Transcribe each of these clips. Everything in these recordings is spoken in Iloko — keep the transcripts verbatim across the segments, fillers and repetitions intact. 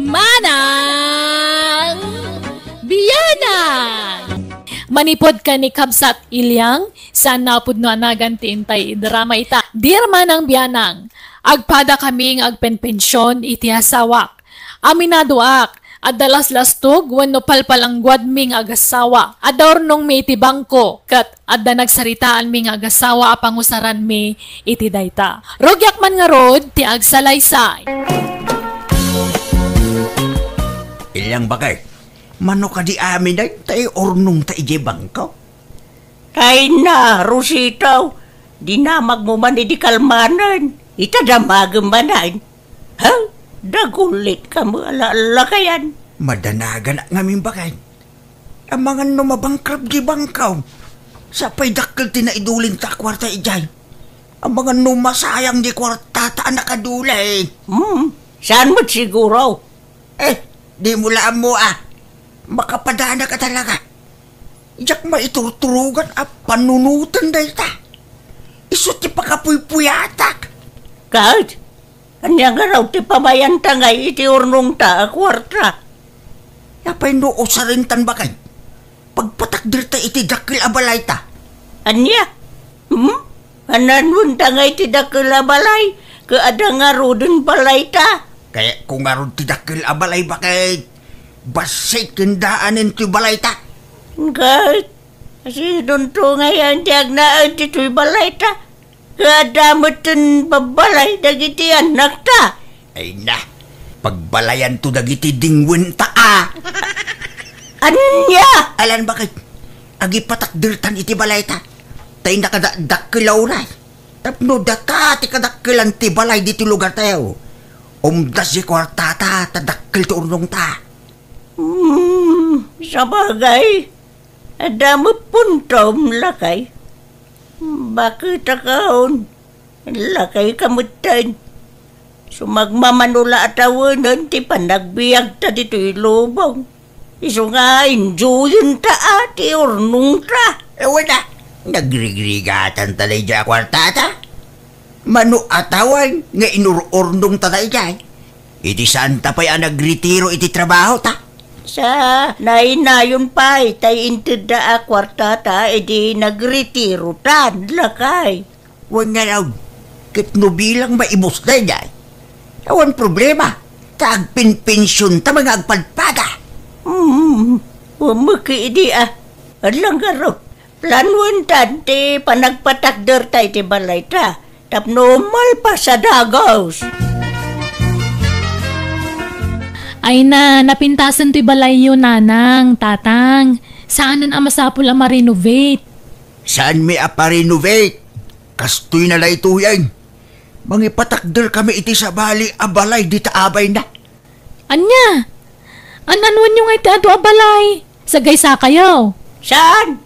Manang Bianang! Manipud ken ni Kabsat Ilyang, saan nga pudno a nagan ti intay idrama ita. Dear Manang Bianang, agpada kami nga agpenpension iti asawak. Aminadoak, adda laslastog wenno palpalangguadmi nga agasawa. Adda urnongmi iti bangko, ket adda nagsaritaanmi nga agasawa a pangusaranmi iti dayta. Rugiak man ngarud ti agsalaysay. Ilyang, bakit? Mano kadi amin ay tay urnong ta idiay bangko? Ay na, Rosita, dinamagmo man idi kalmanen. Ita damagem manen. Ha? Dagulit ka mo ala-ala kayan. Madanagan ngamin, bakit? Amangan no mabankrupt di bangko. Sapay dakkel ti naiduling ta a kuarta idiay. Amangan no masayang di kuarta ta a nakaduli. Hmm, saan met siguro? Eh, di mo la ammo a. Makapadana ka talaga. Diak maiturturogan a panunoten dayta. Isu ti pakapuypuyatak. Ket, ania ngarud ti pamayanta ngay iti urnongta a kuarta? Apay no usarentan, bakit? Pagpatakderta iti dakkel a balayta. Ania? Hmm? Ananuenta ngay ti dakkel a balay? Ket adda ngaruden balayta? Kayatko ngarud ti dakkel a balay, bakit? Bassit ken daanen ti balayta. Ket, sinonto ngay ti agnaed ditoy balayta? Ket adda metten babbalay dagiti annakta. Ay na, pagbalayanto dagiti dingwenta a. Ania? Alan, bakit? Agipatakdertan iti balayta. Tay nakadakdakkel a uray. Tapno data ti kadakkelan ti balay ditoy lugartayo. Umdas di kuartata ta dakkel ti urnongta. Hmm, sabagay. Adda met puntom, lakay. Bakit akon? Lakay ka metten. Sumagmamano la a tawenen ti panagbiagta ditoy lubong. Isu nga enjoyenta a ti urnongta. Awan a, nagrigrigatanta daydiay a kuartata. Mano a tawen nga inur-urnongta daydiay. Idi saanta pay a nagretiro iti trabahota. Sa nainayon pay tay intedda a kuartata idi nagretirota, lakay. Wen ngarud, ket no bilang maibus daydiay, awan problema, ta agpenpensionta nga agpadpada. Hmm, wen met idi a. Adda ngarud, planuentan ti panagpatakderta iti balayta tapno malpas a dagus. Ay na, napintasen ti balayyo, nanang, tatang. Saanen a masapul a ma-renovate. Saanmi a pa-renovate? Kastoy na daytoyen. Mangipatakder kami iti sabali a balay dita abay na. Ania? An-anuenyo nga iti adu a balay? Sagaysa kayo? Saan?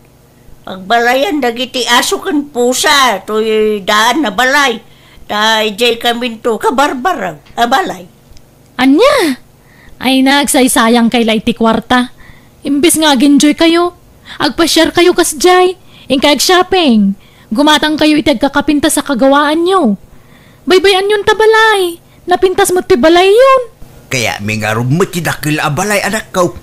Pagbalayan dagiti aso ken pusa toy daan a balay. Ta idiay kaminto kabarbaraw a balay. Ania? Ay, nagsaysayang kay la iti kuarta. Imbes nga ag-enjoy kayo, agpasiar kayo kasdiay, inkay ag-shopping, gumatang kayo iti agkakapintas a kagawaanyo. Baybay-anyon ta balay, napintas met ti balayyon. Kayatmi ngarud met ti dakkel a balay, anakko.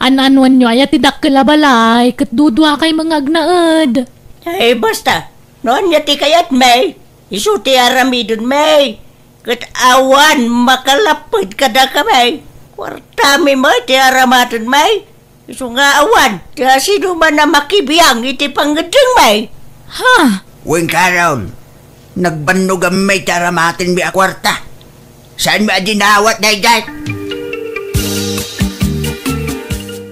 An-anuanyo aya ti dakkel a balay, ket duduakay nga agnaed. Ay, basta, no ania ti kayatmi, isu ti aramidenmi. Ket awan makalapped kadakami. Kuartami met ti aramatenmi. Isu nga awan ti asinoman a makibiang iti pangngeddengmi. Ha? Wen karon, nagbannoganmi ti aramatenmi a kuarta. Saanmi a dinawat daydiay?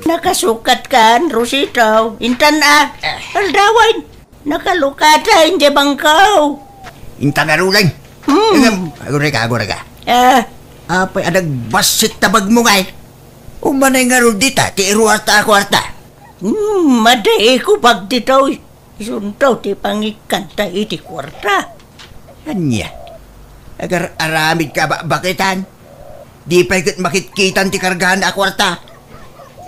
Nakasukatkan, Rosito. Intan a. Eh. Aldawan. Nakalukata idiay bangko. Inta ngaruden. Hmm. Ngem, agurayka, agurayka. Ah. Apay a nagbassit ta bagmo ngay? Umanay ngarud dita ti iruarta a kuarta. Hmm, madi ikubag ditoy. Isunto ti pangikkanta iti kuarta. Ania? Agar-aramid ka ba, bakitan? Di pay ket makitkitan ti kargana a kuarta.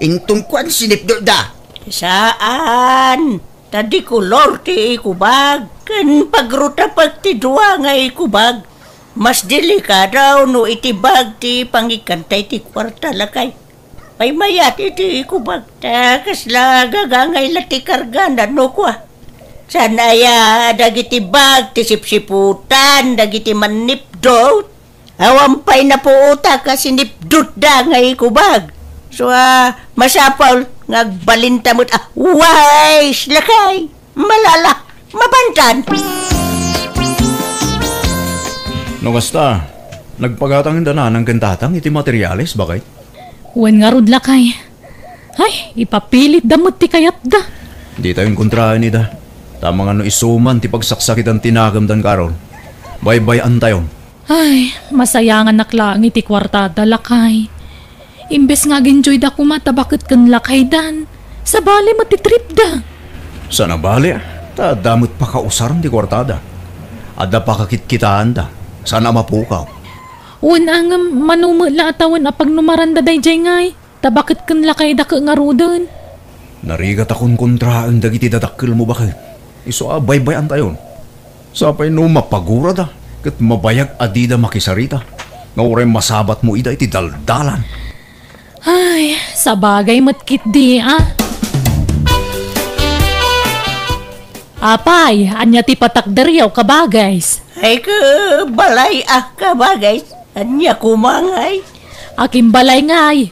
Inton kuan, sinipdutda. Saan? Ta di kolor ti ikubag, ken pagrutapek ti dua nga ikubag. Mas delikado no iti bag ti pangikkanta iti kuarta, lakay. Maymayat iti kubag ta kasla gagangay la ti kargana no kua. Saan aya dagiti bag ti sipsiputan dagiti mannipdut? Awan pay napuotak a sinipdutda nga ikubag. So, ah, masapul nga agbalinta met a wais, lakay. Malala, mapantan. No kasta, nagpagatang inda nanang ken tatang iti materiales, bakay? Wen ngarud, lakay. Ay, ipapilitda met ti kayatda. Ditayon kontraen ida. Ta amangan no isu man ti pagsaksakitan ti nakemdan karon. Baybay-antayon. Ay, masayanganak laeng iti kuartada, lakay. Imbes nga agenjoyda koma ta baket ken lakaydan, sabali met ti tripda. Saan a bali, ta adda met pakausaren ti kuartada. Adda pakakitkitaanda. Saan a mapukaw. Wen, ngem mano met la a tawen a pagnumaranda daydiay ngay, ta baket ken lakayda ket ngaruden. Narigat a konkontraen dagiti dadakkelmo, baket. Isu a baybay-antayon. Sapay no mapagurada ket mabayag a dida makisarita, nga uray masabatmo ida iti daldalan. Ay, sabagay met ketdi, a. Apay, ania ti patakderyo, kabagays? Ay, ket balay a, kabagays. Ania koma ngay? Akin balay ngay.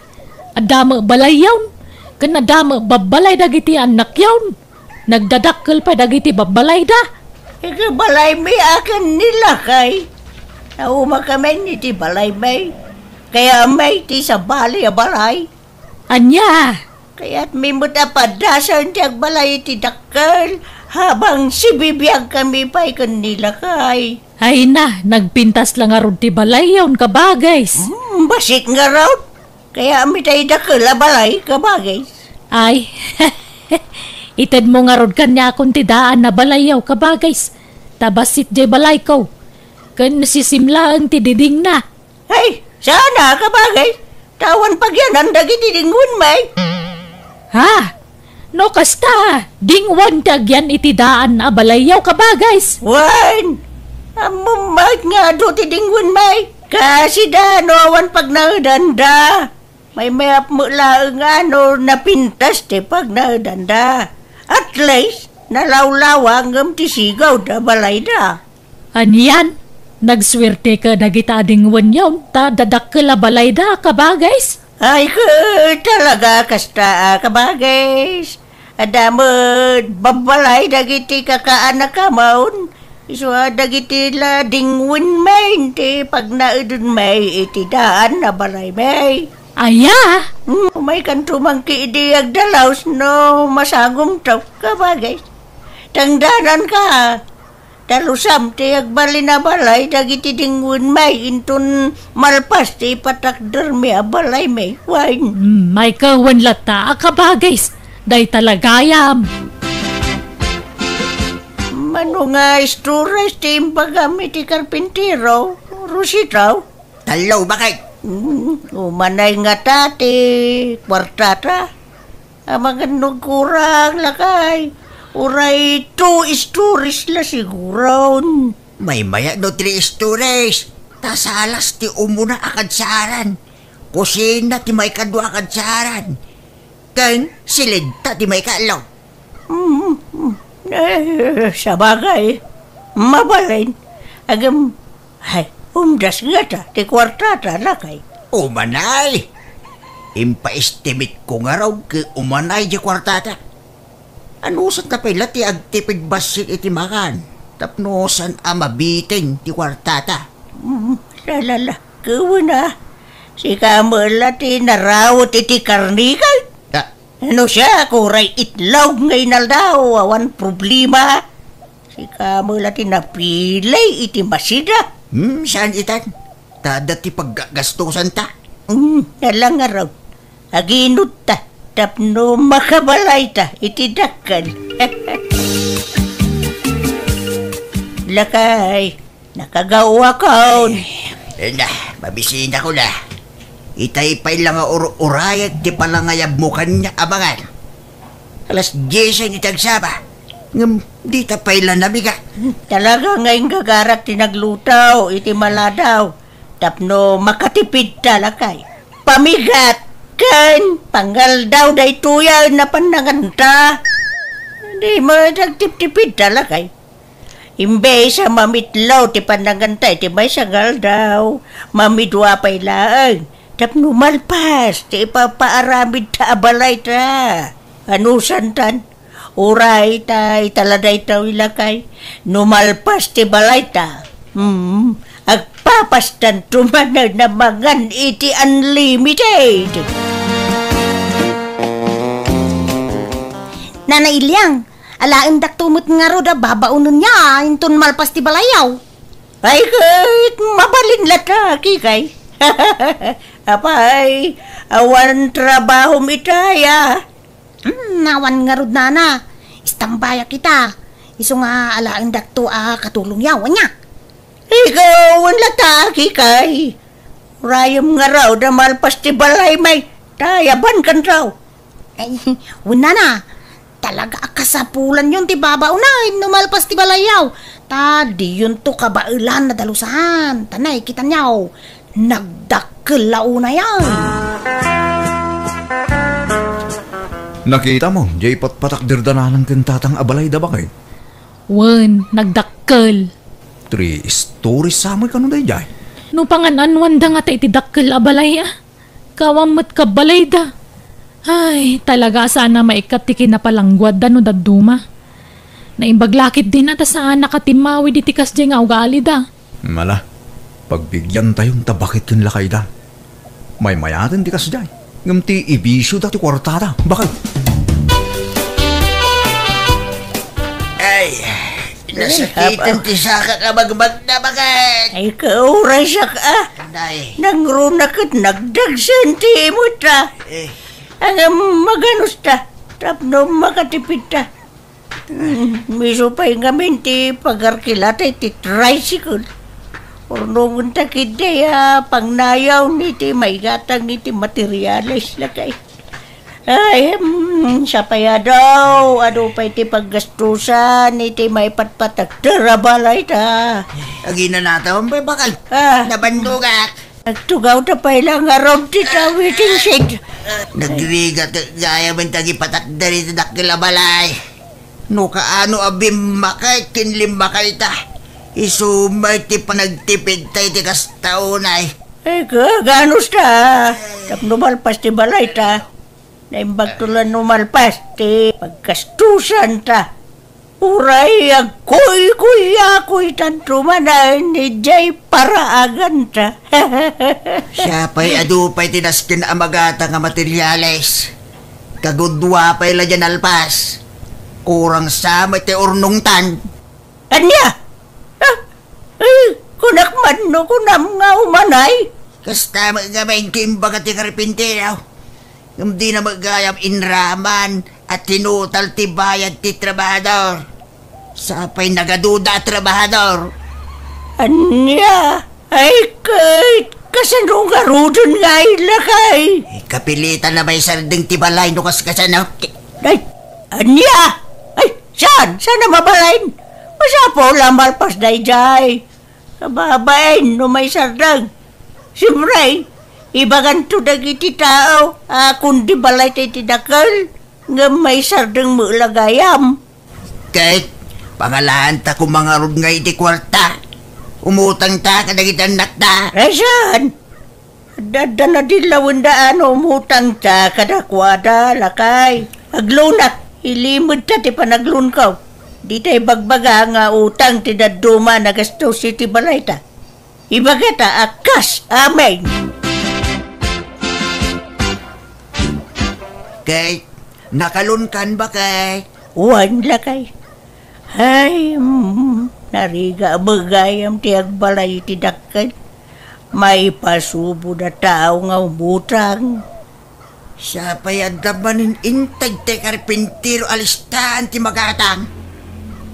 Adda met balayyon, ken adda met babbalay dagiti annakyon. Nagdadakkel pay dagiti babbalayda. Iti balaymi a ken ni lakay. Naumakami iti balaymi. Kayatmi ti sabali a balay. Ania? Kayatmi met a padasen ti agbalay iti dakkel, habang sibibiagkami pay ken ni lakay. Ay na, nagpintas la ngarud ti balayyon, kabagays. Hmm, bassit ngarud. Kayatmi ti dakkel a balay, kabagays. Ay, itedmo ngarud kaniakon ti daan a balayyo, kabagays. Ta bassit diay balayko. Ken sisim laeng ti didingna. Ay, saan a, kabagays. Ta awan pagyanan dagiti dingwenmi. Ha? No kasta, dingwen ti agyan iti daan a balayyo, kabagays. Wen, ammom met nga adu ti dingwenmi. Kasida no awan pagnaedanda. Maymayat met laeng a no napintas ti pagnaedanda. At least, nalawlawa ngem ti sigawda balayda. Anian, nagsuerte ka dagita a dingwenyon ta dadakkel a balayda, kabagays. Ay, ket talaga kasta a, kabagays. Adda met babbalay dagiti kakaanakmon. Isu a dagiti la dingwenmi ti pagnaedenmi iti daan a balaymi. Aya? Hmm, umaykanto man ketdi agdalaus no masangomto, kabagays. Tangdananka. Dalusam ti agbalin a balay dagiti dingwenmi inton malpas ti ipatakdermi a balaymi. Wen. Hmm, maykawen latta a, kabagays. Dayta la gayam. Mano nga istorya ti imbagam iti karpintero, Rosita? Tallo, bakit? Hmm, umanay ngata ti kuartata. Amangan no agkurang, lakay. Uray two stories la siguron. Maymayat no three stories. Ta salas ti umuna a kadsaran. Kusina ti maikadua a kadsaran. Ken silidta ti maikallo. Mm, mm. Eh, sabagay. Mabalin. Agam, ay, umdas ngata ti kuartata, lakay. Umanay! Impaestimate ko ngarud ket umanay ti kuartata. Anusanta pay la ti agtipid bassit iti makan tapno saan a mabitin ti kuartata? Mm, lalala, kawen a. Sika met la ti narawet iti karnikal. Ah, No siak, uray itlog nga inaldaw, awan problema. Sika met la ti napili iti masida. Hmm, saan itan? Ta adda ti paggasgastusanta. Hmm, nalangaraw. Aginutta tapno makabalayta iti dakkel. Lakay, nakagaw akon. Eh, na, mabisinakon a. Itay pay la nga ur-urayag ti panangayabmo kaniak, amangan. Alas diesen iti agsaba. Ngem dita pay la namigat. Talaga nga inggagarak ti nagluto iti maladaw tapno makatipidta, lakay. Pamigat ken pangaldaw daytoy a pannanganta. Di met agtiptipidta, lakay. Imbes a mamitlo ti pannanganta iti maysa nga aldaw, mamidua pay laeng tapno malpas ti ipapaaramidta a balayta. Anusantan, uray ta ita la daytoy, lakay, no malpas ti balayta, hmm, agpapastanto manen a mangan iti unlimited. Nana Iliang, alaendakto met ngarud a babaonenyo inton malpas ti balayyo. Ay, ket mabalin latta, Kikay. Apay, awan trabahom itay a? Hmm, awan ngarud, nana. Istambayak ita. Isu nga alaendakto a katulongyo, ania? Ikaw, wen latta, Kikay. Urayem ngarud a malpas ti balaymi, ta ayabankanto. Ay, wen, nana, talaga a kasapulanyon ti babaonen no malpas ti balayyo. Ta diyonto kabaelan a dalusan. Ta nakitanyo, nagdakkel la unayen. Nakitamo, diay patpatakderda nanang ken tatang a balayda, baket? Wen, nagdakkel. Three stories sa met kano daydiay? No pangan-anuanda ngata iti dakkel a balay, a? Kawan met kabalayda. Ay, talaga a saan a maikkat ti kinapalangguadda no dadduma. Naimbag la ketdin a ta saanak a timmawid iti kasdiay nga ugalida. Mala, pagbigiantayon ta baket ken lakayda. Maymayaten ti kasdiay. Ngem ti ibisioda ti kuartada, baket. Ay, nasakiten ti sakak a magmagna, baket. Ay, kaurasak, a. Anday. Nangruna ket nagdagsen ti imot, a. Eh. Ngem maganusta, tapno makatipidta. Hmm, isu pay ngamin ti pagarkilata iti tricycle. Urnongenta ketdi a pangnayaw iti maigatang iti materiales, lakay. Ay, hmm, sapay adu, adu pay ti paggastusan iti maipatpatakder a balayta. Aginanatam pay, baket. Ah. Nabannogak. Nagtugawda pay la ngarud ti waiting shed. Nagrigat gayam ti agipatakder iti dakkel a balay. No kaano a bimmakay ken limmakayta, isu met ti panagtipidta iti kasta unay. Ay, kaganusta. Tapno malpas ti balayta. Naimbagto la no malpas ti paggastusanta. Uray agkuykuyakuytanto manen idiay paraaganta. Siya pay adu pay ti nasken a magatang a materiales. Kagudua pay la diay nalpas. Kurang sa met ti urnongtan. Ania? Ah, eh, kunak man no kunam nga umanay? Kasta met ngamin ti imbaga ti karpintero. Ngem dina met gayam inraman a tinutal ti bayad ti trabahador. Sapay nagaduda a trabahador. Ania? Ay, ket, kasano ngaruden nga ay lakay? Eh, kapilitan a maisardeng ti balay no kas kasano. Ay, ania? Ay, saan? Saan a mabalin? Masapul a malpas daydiay. Kababain no maisardeng. Siempre, ibaganto dagiti tao a kundi balayta iti dakkel, ngem maisardeng met la gayam. Ket, pangalaanta koma ngarud nga iti kuarta. Umutangta kadagiti annakta. Ay, saan? Adda, adda nadillawenda a no umutangta kadakuada, lakay. Agloanak, ilimedta ti panagloanko. Dita ibagbaga nga utang ti dadduma a nagastos iti balayta. Ibagata a kas amin. Ket, nakaloankan, baket? Wen, lakay. Ay, mm, narigat met gayam ti agbalay iti dakkel. Maipasubod a tao nga umutang. Sapay adda manen integ ti karpintero a listaan ti magatang.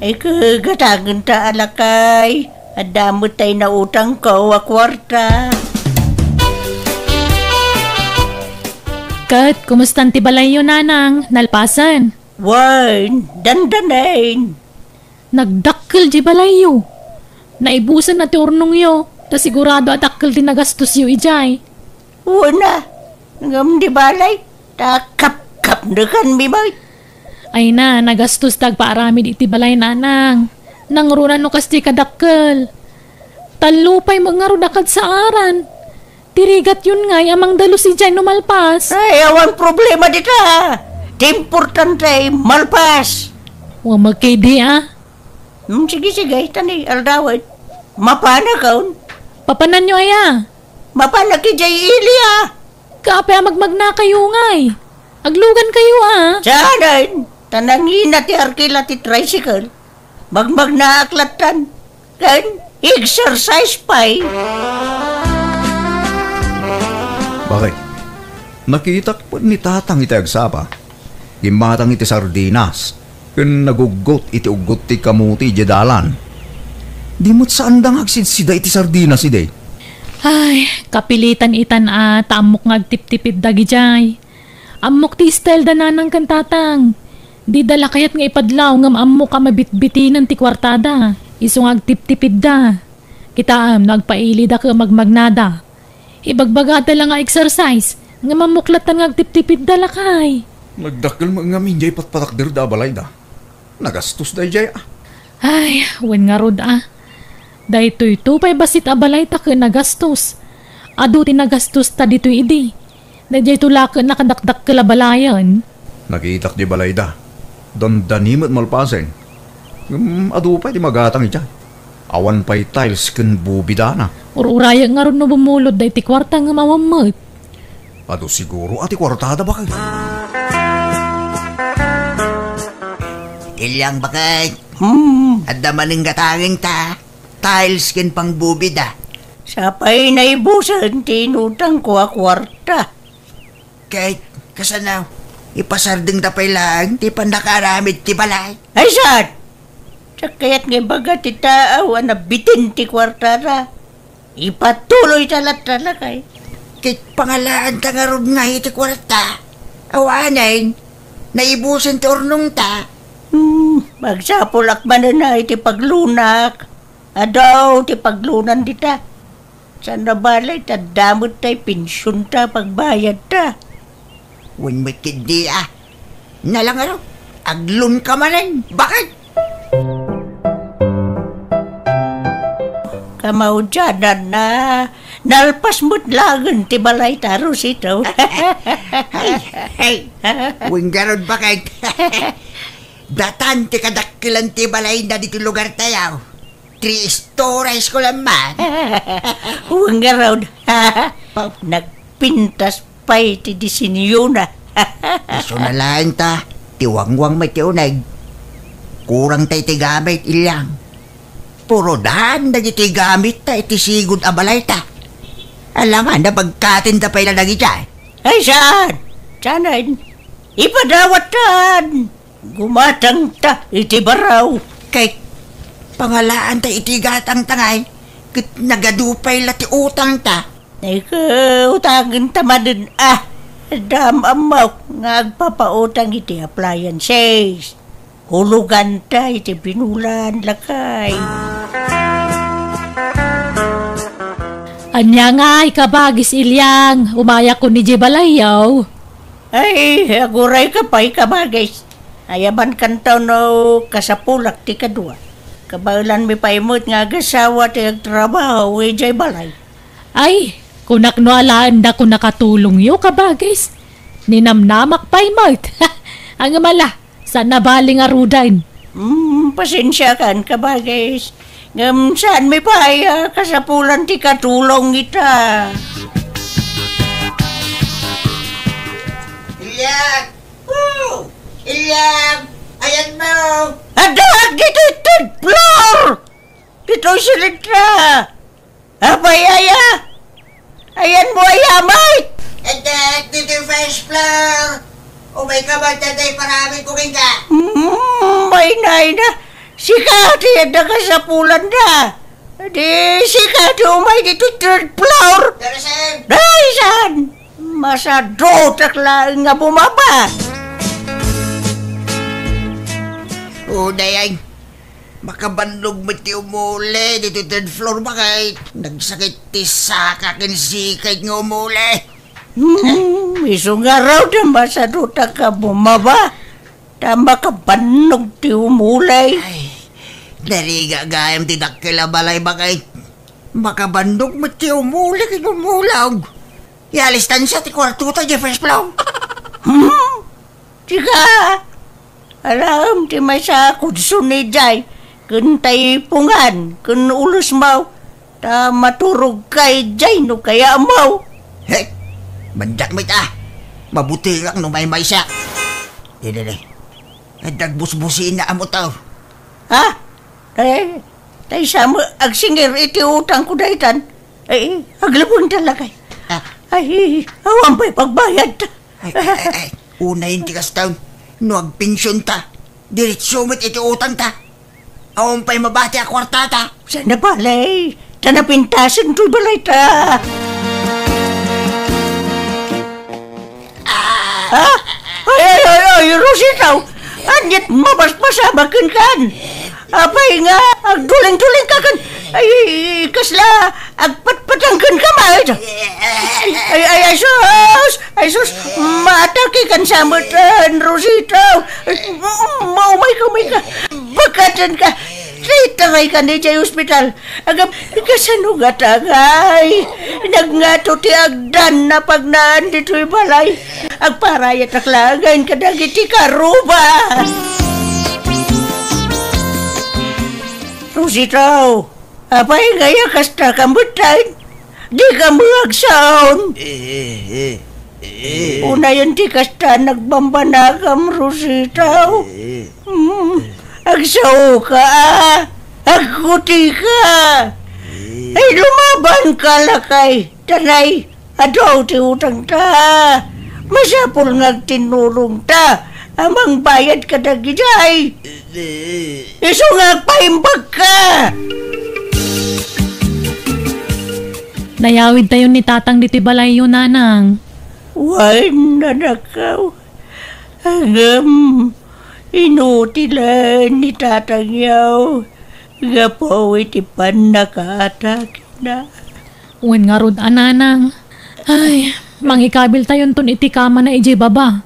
Ay, kagatangenta a lakay. Adda met tay nautangko a kuarta. Ket, kumustan ti balayyo, nanang? Nalpasen? Wen, dandanaen. Nagdakkel diay balayyo. Naibusen a ti urnongyo, ta sigurado a dakkel ti nagastosyo idiay. Wen a, ngem diay balay, ta kapkapnekanmi met. Ay na, nagastos ti agpaaramid iti balay, nanang. Nangruna no kasdiay kadakkel. Tallo pay met ngarud a kadsaaran. Ti rigatyon ngay a mangdalus idiay no malpas. Ay, awan problema dita. Ti importante, malpas. Wa makidi, ah. Hmm, sige, sige, tani, aldawen. Mapanakon? Papananyo aya? Mapanak idiay ili, ah. Kape a magmagnakayo ngay. Aglugankayo, ah. Saanen? Ta nangina ti arkila ti tricycle. Magmagnaak lattan. Ken exercise pay. Bakit? Nakitak ni Tatang iti agsapa. Gimmatang iti sardinas ken naguggot iti uggot ti kamuti idiay dalan. Di met saanda nga agsidsida iti sardinas idi. Ay, kapilitan itan a ta ammok nga agtiptipid dagidiay. Ammok ti style da nanang ken tatang. Dida la kayat nga ipadlaw ngem ammok a mabitbitinen ti kuartada. Isu nga agtiptipidda. Kitaem no agpailida ket magmagnada. Ibagbagada la nga exercise, ngem ammok lattan nga agtiptipidda lakay. Nagdakkel met ngamin diay patpatakder da a balayda. Nagastos daydiay, ah. Ay, wen ngarud, ah. Daytoyto pay bassit a balay ta ket nagastos. Adu ti nagastos ta ditoy idi. Daydiayto la ket nakadakdakkel a balayen. Nakitak di balayda. Dandani met malpasen. Ngem adu pay ti magatang idiay. Awan pay tiles ken bubidana. Ur-urayek ngarud no bumulod daytoy kuarta ngem awan met. Adu siguro a ti kuartada, bakit? Ilyang, bakit? Hmm. Adda manen gatangenta. Tiles ken pangbubida. Sapay naibusen ti inutangko a kuarta. Ket, kasano, ipasardengta pay laeng ti pannakaaramid ti balay? Ay, saan? Diak kayat nga ibaga ti tao a nabitin ti kuartara. Ipatuloyta latta lakay. Ket pangalaanta ngarud nga iti kuarta. Awanen, naibusen ti urnongta. Hmm, magsapulak manen a iti paglunak. Adu ti paglunan dita. Saan a balay, ta adda met tay pensionta, pagbayadta. Wen met ketdi, ah. Nalangaro, aglunka manen. Bakit? Kamaudiananna, nalpas met laeng ti balayta, Rosito. Ay, ay. Wen ngarud, bakit? Datan ti kadakkelan ti balayda ditoy lugartayo. Three stories ko lang man. Wen ngarud. Nagpintas pay ti disenyona. Isu na laeng ta, ti wangwang met ti uneg. Kurangta iti gamit, Ilyang. Puro daan dagiti gamitta iti sigud a balayta. Alangan, napagkatinta pay la dagidiay. Ay, saan? Saanen? Ipadawattan! Gumatangta iti baro. Kay, pangalaanta iti gatangta ngay, ket nagadu pay la ti utangta. Ay, utangenta manen, ah, dam ammok nga agpapautang iti appliances. Huloganta iti binulan, lakay. Ania ngay, kabagis Ilyang, umayakon idiay balayyo? Ay, agurayka pay, kabagis. Ayabankanto no kasapulak ti kadua. Kabaelanmi pay met nga agasawa ti agtrabaho idiay balay. Ay, kunak no alaen dako nakatulongyo, kabagis. Ninamnamak pay met. Ngem ala, saan a bali ngaruden. Hmm, pasensiakan, kabagis. Ngem saanmi pay a kasapulan ti katulong ita. Ilyang! Woo! Ilyang! Ayanmo! Addaak ditoy third floor! Ditoy silidra! Apay aya? Ayanmo aya met? Addaak ditoy first floor! Umayka man dayta iparamidko kenka! Hmm, ay na, ay na. Sika ti adda kasapulanda. Di sika ti umay ditoy third floor. Darasen! Darasen! Masadutak laeng nga bumaba. O, dayay. Makabannog met ti umuli ditoy third floor, bakit? Nagsakit ti saka ken sikay nga umuli. Hmm, isu ngarud a masadutak a bumaba, ta makabannog ti umuli. Ay, narigat gayam ti dakkel a balay, bakit? Makabannog met ti umuli ken umulog. Ialistan sa ti kuartota, Jefferson. Hmm? Sika, alaem ti maysa a kudson idiay, ken taipungan, ken ulosmo, ta maturogka idiay no kayatmo. Hey, mandak met a. Mabutengak no maymaysa. Didi, didi. Adda agbusbusina a motor. Ha? Ay, tay sa met agsingir iti utangko daytan. Ay, aglabon talaga. Ah. Ay, awan pay pagbayad. Ay, ay, ay, ay. Unayen ti kastan. No agpensionta, diretso met iti utangta. Awan pay mabati a kuartata. Saan a balay? Ta napintasen toy balayta. Ah! Ay, ay, ay, ay, Rosita! Ania't mapaspasamak kenka? Apay nga agdulingdulingka ken, ay, kasla agpatpatang kenka met? Ay, ay, ay, ay, sus! Ay, sus! Maatakekan sa met, ah, Rosita! Ay, umayka, umayka! Bakatenka! Itaray ka idiay ospital. Agam, kasano nga tagay? Nagngato ti agdan a pagnaan ditoy balay. Agparayatak laengen kadagiti karuba. Rosita, apay nga aya kasta ka met, ay? Dika met agsaon. Eh, eh, eh, eh. Unayen ti kasta nagbambanagam, Rosita. Eh. Hmm, agsaoka, a. Agkutika. Eh. Ay, lumabanka lakay. Tanay, adu ti utangta. Masapul nga agtinnulongta a mangbayad kadagidi. Eh. Isu nga agpaimbagka. Nayawidtayon ni Tatang ditoy balayyo, Nanang. Wen, anakko. Ngem, inutilen ni Tatangyo gapu iti pannakaatakna. Wen ngarud a, Nanang. Ay, mangikabiltayonton iti kamana idiay baba.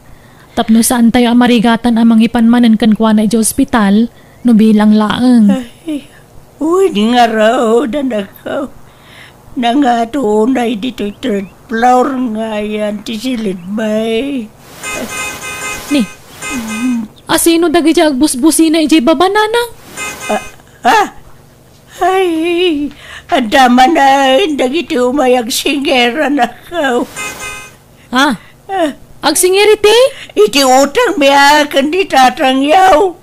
Tapno saantayo a marigatan a mangipan manen kenkuana idiay ospital no bilang laeng. Ay, wen ngarud, anakko. Nangato unay ditoy third floor nga ayan ti silidmi. Ni, asino dagiti agbusbusina idiay baba, Nanang? Ah, ah, Ay, adda manen dagiti umay agsingir, anakko. Ah, agsingir iti? Iti utangmi a ken ni Tatangyo. Ah.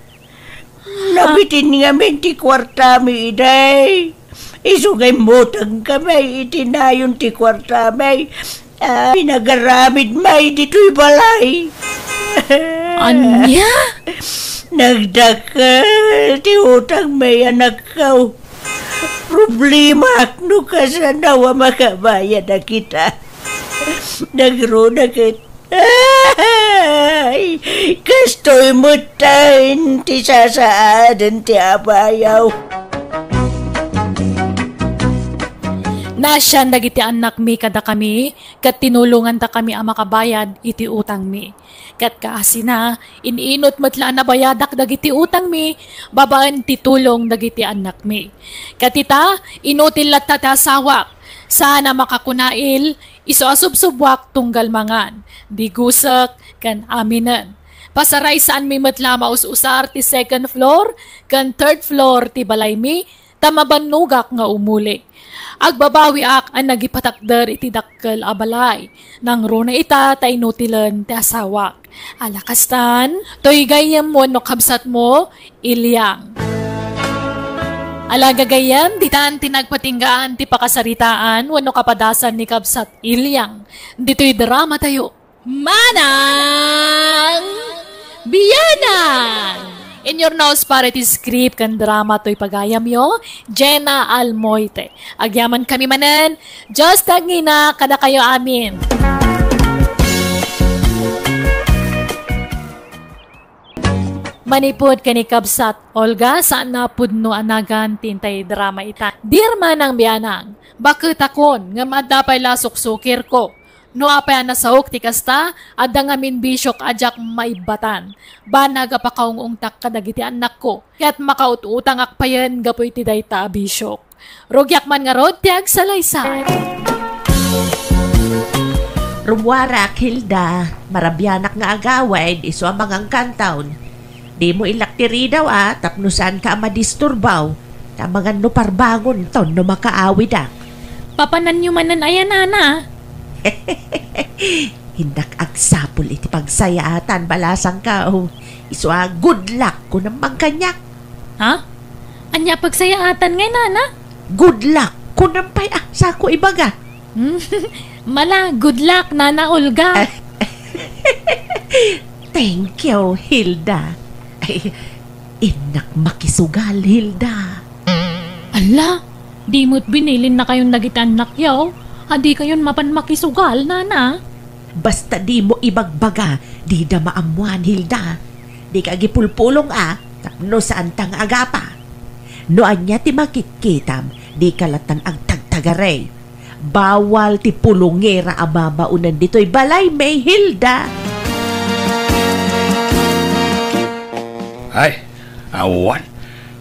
Nabitin ngamin ti kuartami idi. Isu nga immutangkami iti nayon ti kuartami. Ah, pinagaramidmi ditoy balay. Ania? Nagdakkel ti utangmi, anakko. Problemaak no kasano a makabayad a kita. Nagruna ket, ay, kastoy metten ti sasaaden ti abayo. Naasian dagiti annakmi kadakami, ket tinulongantakami a makabayad iti utangmi. Ket kaasina, in-inut met la a nabayadak dagiti utangmi babaen ti tulong dagiti annakmi. Ket ita, inutil latta ti asawak, saan a makakunail, isu a subsubuak tunggal mangan, digusek, ken aminen. Pasaraysaanmi met la a maus-usar ti second floor ken third floor ti balaymi, ta mabannogak nga umuli. Agbabawiak a nagipatakder iti dakkel a balay. Nangruna ita ta inutilen ti asawak. Ala kastan, toy gayyem wenno kabsatmo, Ilyang. Ala gagayyem, ditan ti nagpatinggaan ti pakasaritaan wenno kapadasan ni kabsat Ilyang. Ditoy drama tayo. Manang Bianang! In your nose para iti script ken drama toy pagayamyo, Jenna Almoite. Agyaman kami manen, Dios ti agngina kadakayo amin. Manipud ken ni kabsat Olga, saan a pudno a nagan ti intay drama ita. Dear manang bianang, baketakon, ngem adda pay la suksukirko. No apay a nasaok ti kasta, adda ngamin bisiok a diak maibbatan. Banag a pakaung-ungtak kadagiti annakko, ket makaut-utangak payen gapu iti dayta a bisiok. Rugiak man ngarud ti agsalaysay. Rummuarak, Hilda, marabianak nga agawid, isu a mangangkantaon. Dimo ilak ti ridaw a, tapno saanka a madisturbaw, ta amangan no parbangonton no makaawidak. Papananyo manen aya, nana? Innak agsapul iti pagsayaatan, balasangko. Isu a, good luck, kunam man kaniak. Ha? Ania pagsayaatan ngay, nana? Good luck, kunam pay a, sako ibaga. Mala, good luck, Nana Olga. Thank you, Hilda. Ay, innak makisugal, Hilda. Ala, di mo't binilinnakayon dagiti annakyo. Adikayon mapan makisugal, nana. Basta dimo ibagbaga, dida maammuan, Hilda. Dika agipulpulong a, tapno saanta nga agapa. No ania ti makitkitam, dika lattan agtagtagari. Bawal ti pulongera a babaonen ditoy balaymi, Hilda. Ay, awan.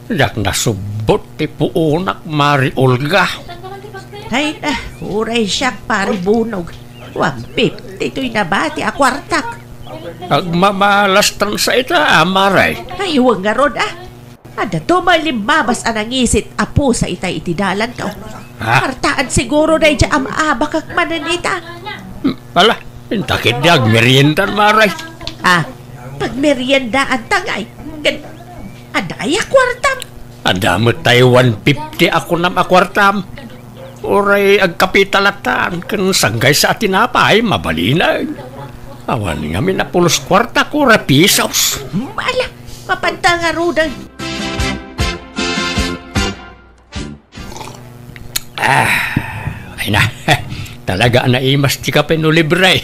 Diak nasubbot ti puonak, Mari Olga. Ay na, uray siak, Pari Bunog. One fifty toy nabati a kuartak. Agmamalastan sa ita, Mari. Ay, wen ngarud, a. Adda tumoy limmabas a nangisit a pusa itay iti dalanto. Ha? Kuartaan siguro daydiay a maabakak manen ita. Hmm, ala, inta ketdi agmeriendan, Mari. A, pagmeriendaanta ngay. Ken adda aya kuartam? Adda met tay one fifty a kunam a kuartam. Uray agkapita lattan ken sanggaysa a tinapay, mabalinen. Awan ngamin a pulos kuarta, kora pisos. Hmm, ala, mapanta ngaruden. A, ay na. Talaga a naimas ti kape no libre.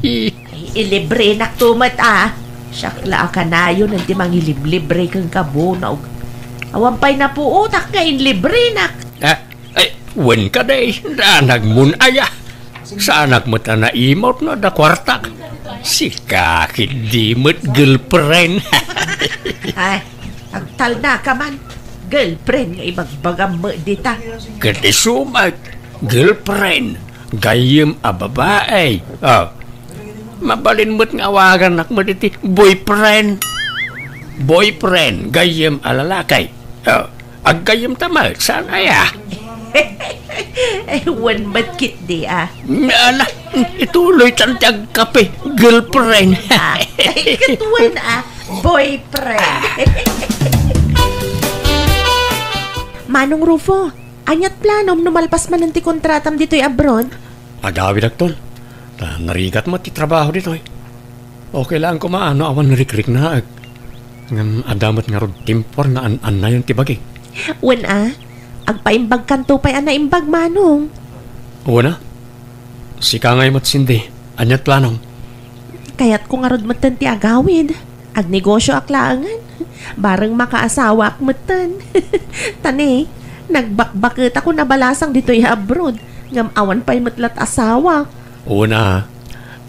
Ay, ilibrenakto met a. Siak la a kanayon ti mangiliblibre kenka, Bunog. Awan pay napuotak nga inlibrenak. A, ay, wen kadi, danagmon aya. Saanak met a naimut no adda kuartak. Sika ketdi met girlfriend. Ay, agtalnaka man. Girlfriend nga ibagbagam met dita. Ket isu met, girlfriend, gayyem a babai. A, mabalin met nga awagannak met iti boyfriend. Boyfriend, gayyem a lalaki. A, aggayyemta met, saan aya? Ay, wen met ketdi a. Ala, ituloytan ti agkape, girlfriend. A, ay, ket wen a, boyfriend. Manong Rufo, ania't planom no malpas manen ti kontratam ditoy abroad? Agawidakton. Ta narigat met ti trabaho ditoy. Okay laeng koma no awan rikriknaek. Ngem adda met ngarud timpuar nga an-annayon ti bagi. Wen a, agpaimbagkanto pay a naimbag, Manong. Wen a, sika ngay met, Cindy. Ania't planom? Kayatko ngarud metten ti agawid. Agnegosioak laengen. Bareng makaasawaak metten. Ta ne, nagbakbaketako a balasang ditoy abroad. Ngem awan pay met la't asawak. Wen a,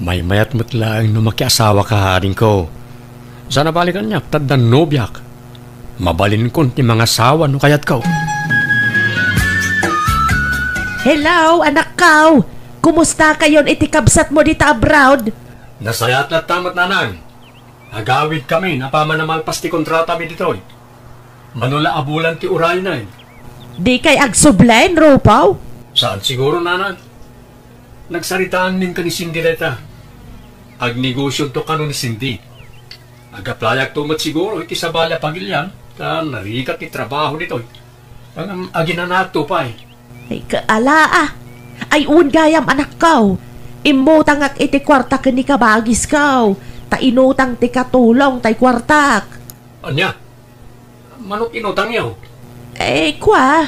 maymayat met laeng no makiasawaka, adingko. Saan a bale kaniak, ta addan nobiak. Mabalinkon ti mangasawa no kayatko. Hello, anakko! Kumustakayon iti kabsatmo dita abroad? Nasayaat latta met, nanang. Agawidkami apaman a malpas ti kontratami ditoy. Mano la a bulan ti urayna. Dikay agsubli, Rufo? Saan siguro, nanang. Nagsaritaanmin ken ni Cindy dayta. Agnegosionto kano ni Cindy. Agaplayakto met siguro iti sabali a pagilian, ta narigat ti trabaho ditoy. Ngem aginanaakto pay. Ay, kaala a. Ay, wen gayam, anakko. Immutangak iti kuarta ken ni kabagisko. Ta inutang ti katulong tay kuartak. Ania? Manok inutangyo? Eh, kua,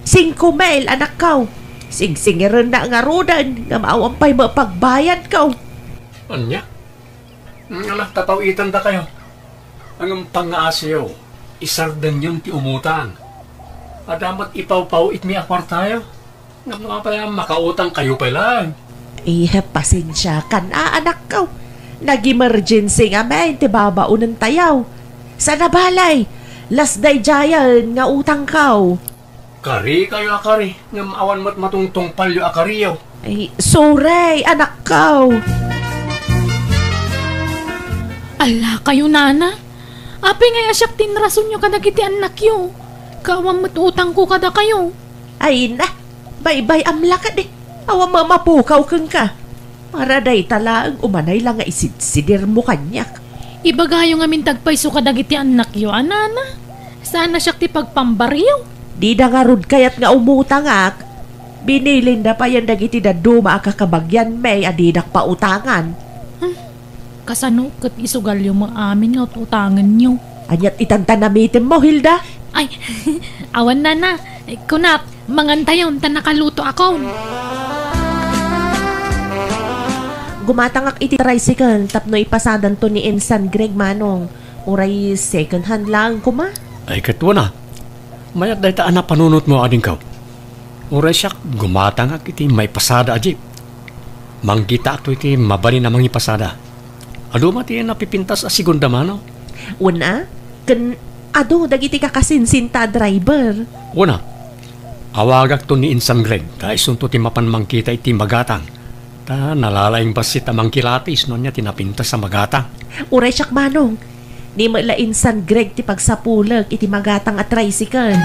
singko mil, anakko. Singsingirennak ngaruden, ngem awan pay met pagbayadko. Ania? Mm, ala, tataw-itandakayo. Ngem pangngaasiyo, isardengyon ti umutang. Adda met ipawpaw-itmi a kuartayo. Ngem no apay a makautangkayo pay laeng? Eh, pasensiakan a, anakko. Nag-emergency ngamin ti babaonentayo. Sana balay, las daydiayen nga utangko. Karikayo a kari, ngem awan met matungtungpalyo a kariyo. Ay, sorry, anakko. Ala kayo, nana. Apay ngay a siak ti inrasonyo kadagiti annakyo? Ket awan met utangko kadakayo. Ay na, baybay-am la kadi. Awan mamapukaw kenka. Para dayta laeng umanay la nga isidsidirmo kaniak. Ibagayo ngamin ti agpayso kadagiti annakyo, a nana. Saan a siak ti pagpambaryo? Dida ngarud kayat nga umutangak. Binilinda payen dagiti dadduma a kakabagianmi a didak pautangan. Hmm. Kasano ket isugalyo met amin nga ut-utangenyo? Aniat itan ta namitemmo, Hilda? Ay, awan, nana. Kunak, mangantayon ta nakalutoakon. Gumatangak iti tricycle tapno ipasadanto ni Insan Greg, manong. Uray second hand laeng koma? Ay, ket wen a. Mayat dayta a napanunotmo, adingko. Uray siak, gumatangak iti maipasada a jeep. Manggitaakto iti mabalin a mangipasada. Adu met ti napipintas a segunda mano? Wen a, ken adu dagiti kakasinsinta a driver. Wen a, awagakto ni Insan Greg, ta isunto ti mapan mangkita iti magatang. Ta nalalaing bassit a mangkilatis no ania ti napintas a magatang. Uray siak, manong. Ni met la Insan Greg ti pagsapulek iti magatang a tricycle.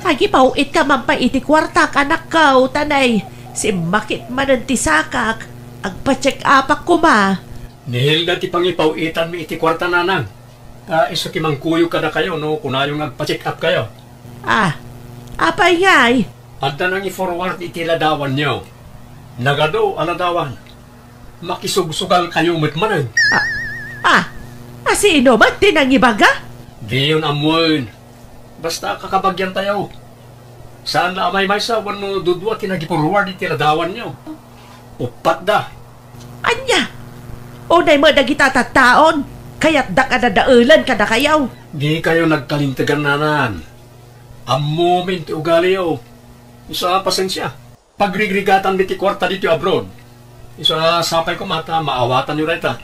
Agipaw-itka man pay iti kuartak, anakko, ta nay, simmakit manen ti sakak, agpa-check-upak koma. Ni Hilda ti pangipaw-itanmi iti kuarta, nanang. Ta isu ti mangkuyog kadakayo no kunayo nga agpa-check-upkayo. Ah, apay ngay? Adda nangi-forward iti ladawanyo. Nagadu a ladawan. Makisugsugalkayo met manen. Ah, ah, a sino met ti nangibaga? Diyon ammoen. Basta kakabagiantayo. Saan la a maymaysa wenno dudua ti nagi-forward iti ladawanyo. Uppat da. Ania? Unay met dagita tattaon, kayatdak a dadaelen kadakayo. Dikayo nagkalintegan, nanang. Ammomin ti ugaliyo. Isu a pasensia. Pagrigrigatanmi ti kuarta ditoy abroad. Isu a sapay koma ta maawatanyo dayta.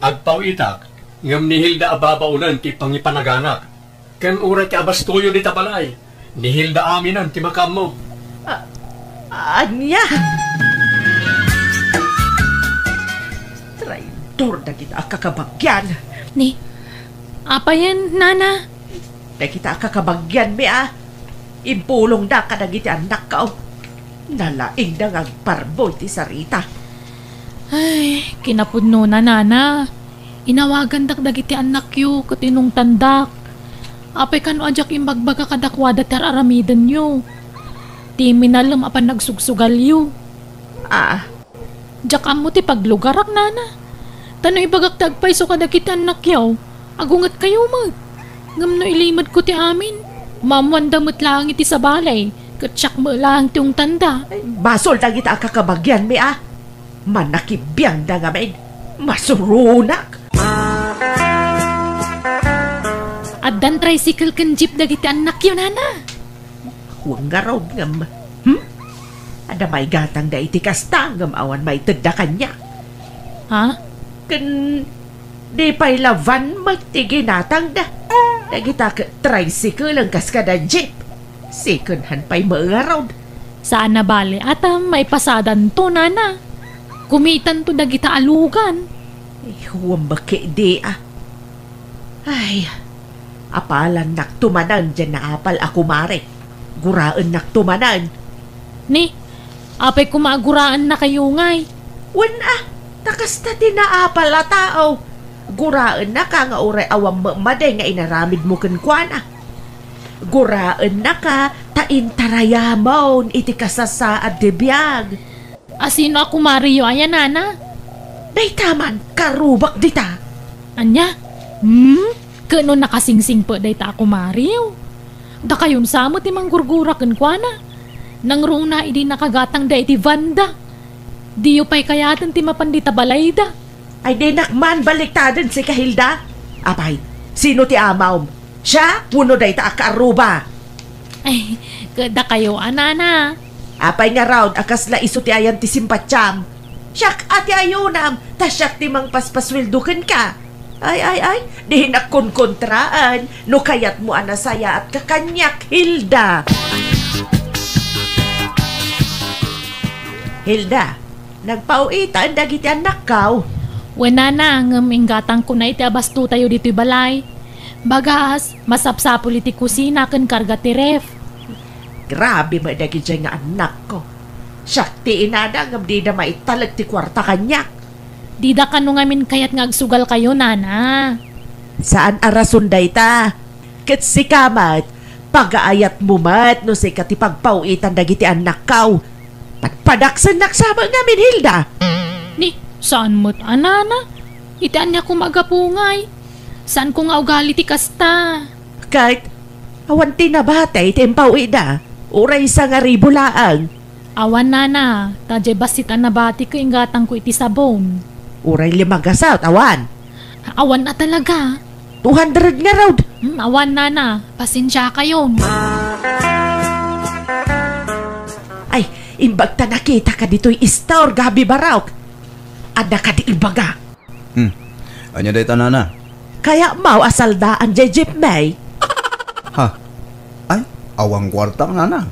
Agpaw-itak, ngem ni Hilda a babaonen ti pangipanaganak. Ken uray ti abastoyo dita balay, ni Hilda aminen ti makaammo. A-, ania? Traidor dagita a kakabagian. Ni, apayen, nana? Dagita a kakabagianmi a impulongda kadagiti annakko. Nalaingda nga agparbo iti sarita. Ay, kinapudnona, nana. Inawagandak dagiti annakyo ket inungtandak. Apay kano a diak imbagbaga kadakuada ti ar-aramidenyo? Ti minalem a panagsugsugalyo. Ah, Diak ammo ti paglugarak, nana. Ta no ibagak ti agpayso kadagiti annakyo, agungetkayo met. Ngem no ilimedko ti amin, maammoanda met laeng iti sabali, ket siak met laeng ti ungtanda. Ay, basol dagita a kakabagianmi a. Manakibiangda ngamin. Masuronak. Addan tricycle ken jeep dagiti annakyo, nana. Wen ngarud ngem, hmm? Adda maigatangda iti kasta ngem awan maitedda kaniak. Ha? Ken di pay la van met ti ginatangda. Dagita ket tricycle a kas kada jeep. Second hand pay met ngarud. Saan a bale a ta maipasadanto, nana. Kumitanto dagita a lugan. Ay, wen met ketdi a. Ay, apalannakto manen diay naapal a kumare. Guraennakto manen. Ni, apay koma a guraennakayo ngay? Wen a, ta kasta ti naapal a tao. Guraennaka nga uray awan met madi nga inaramidmo kenkuana. Guraennaka ta intarayamon iti kasasaad ti biag. A sino a kumareyo aya, nana? Dayta man, karubak dita. Ania? Hmm? Ket no nakasingsingpet dayta a kumareyo? Dakayon sa met ti manggurgura kenkuana. Nangruna idi nakagatangda iti vanda. Diyo pay kayaten ti mapan dita balayda. Ay, dinak man baliktaden sika, Hilda. Apay, sino ti amawm? Siak wenno dayta a kaarruba? Ay, ket dakayo a, nana. Apay ngarud a kasla isu ti ayan ti simpatiam? Siak a ti ayunam, ta siak ti mangpaspasueldo kenka. Ay, ay, ay, dinak konkontraan no kayatmo a nasayaatka kaniak, Hilda. Hilda, nagpau-itan dagiti annakkaw? Wen, nana, ngem inggatangkon a iti abastotayo ditoy balay. Bagas, masapsapul iti kusina ken karga ti ref. Grabe met dagiti nga annakko. Siak ti inada ngem dida maitalek ti kuarta kaniak. Dida kano ngamin kayat nga agsugalkayo, nana. Saan a rason dayta. Ket sika met, pagaayatmo met no sika ti pagpau-itan dagiti annakkaw. Padpadaksennak sa met ngamin, Hilda. Ni, saan met a, nana. Iti ania koma a gapu ngay? Saanko nga ugali ti kasta. Ket, awan ti nabati ti impau-itda. Uray sangaribu laeng. Awan, nana, ta diay bassit a nabati ket inggatangko iti sabon. Uray lima gasut, awan. Awan a talaga. Two hundred ngarud. Hmm, awan, nana. Pasensiakayon. Ay, imbag ta nakitaka ditoy istor, Gabi Barok. Adda kadi ibaga? Hmm. Ania dayta, nana? Kayatmo a saldaan diay jeepmi? Ha? Ay, awan kuartak, nana.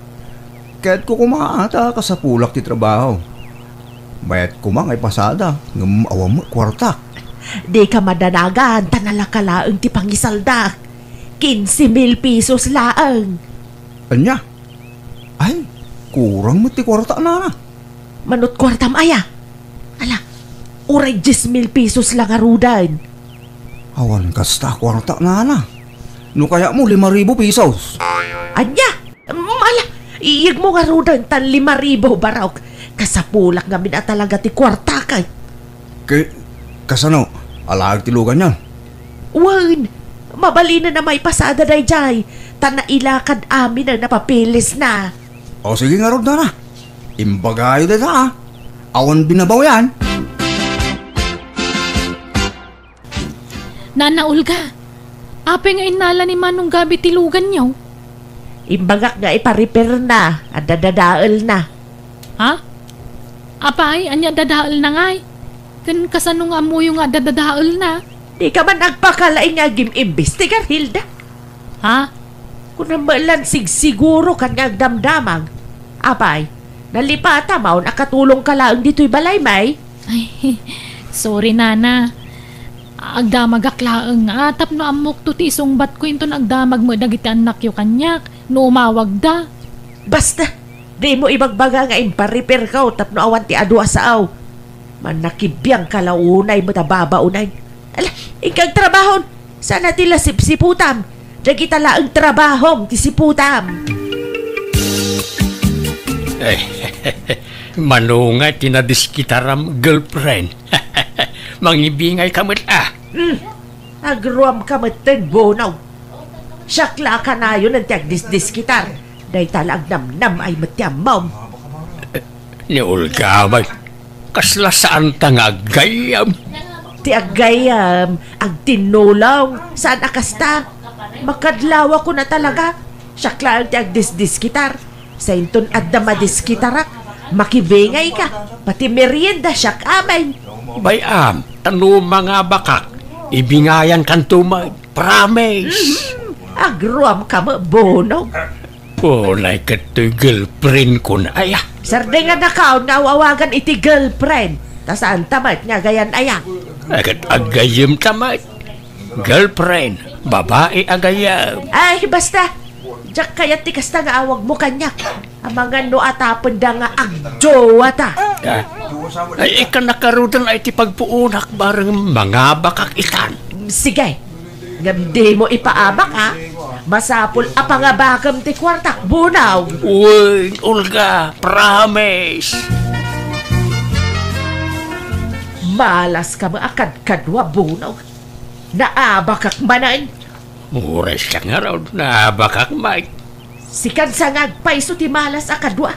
Kayatko koma ta kasapulak ti trabaho. Mayat koma nga ipasada, ngem awan met kuartak. Dika madanagan, ta nalaka laeng ti pangisaldak. Quince mil pesos laeng. Ania? Ay, kurang met ti kuarta, nana. Manut kuartam aya? Ala, uray dies mil pesos la ngaruden. Awan kasta kuarta, nana. No kayatmo, lima ribu pesos. Ania? Mm, ala, iyegmo ngaruden tan lima ribu, Barok. Kasapulak ngamin a talaga ti kuartak. Ke-, kasano? Alaek ti luganyo? Wen, mabalinen a maipasada daydiay, ta nailakad amin a napapilisna. O, sige ngarud, nana. Imbagayo dayta, a. Awan binabawian. Nana Olga, apay nga innala ni Manong Gabi ti luganyo? Imbagak nga ipa-repairna, adda dadaelna. Ha? Apay, ania dadaelna ngay? Ken kasano nga ammoyo nga adda dadaelna? Dika man agpakalaing nga agim-imbestigar, Hilda. Ha? Kunam met lan sigsiguro ken nga agdamdamag. Apay, nalipatam a katulongka laeng ditoy balay, may? Ay, sorry, nana. Agdamagak laeng nga tapno ammokto ti isungbatko inton agdamag met dagiti annakyo kaniak no umawagda. Basta, dimo ibagbaga nga impa-repairko tapno awan ti adu a sao. Mannakibiangka la unay met a babaonen. Ala, inka agtrabahon. Saan a ti la sipsiputam. Dagita laeng trabahom ti siputam. Eh, mano nga ti nadiskitaram, girlfriend? Mangibingayka met, a. Hmm. Agruamka metten, Bonaw. Siak la a kanayon ti agdisdiskitar. Dayta la agnamnam ay met ti ammom. Ni Olga, may kasla saanta nga aggayyem. Ti aggayyem, agtinnulong, saan a kasta. Makadlawakon a talaga. Siak laeng ti agdisdiskitar. Sainton adda madiskitarak, makibingayka, pati merienda siak amin. Bay-am, ta no mangabakak, ibingayankanto met, promise. Mhm. Agruamka met, Bonaw. Unay ket toy girlfriend ko na, aya. Sardengannakaon nga aw-awagan iti girlfriend, ta saanta met nga agayan, aya. Ay, ket agayyemta met. Girlfriend, babai a gayyem. Ay, basta. Diak kayat ti kasta nga awagmo kaniak. Amangan no atapenda nga agjowata. Ah. Ay, ikana ngaruden ay ti pagpuonak bareng mangabakak itan. Sige. Ngem dimo ipaabak, a. Masapul a pangabakem ti kuartak, Bonaw. Uy, Olga, promise. Malaska met a kadkadua, Bonaw. Naabakak manen. Uray siak ngarud, naabakak met. Sikan sa nga agpayso ti malas a kadua.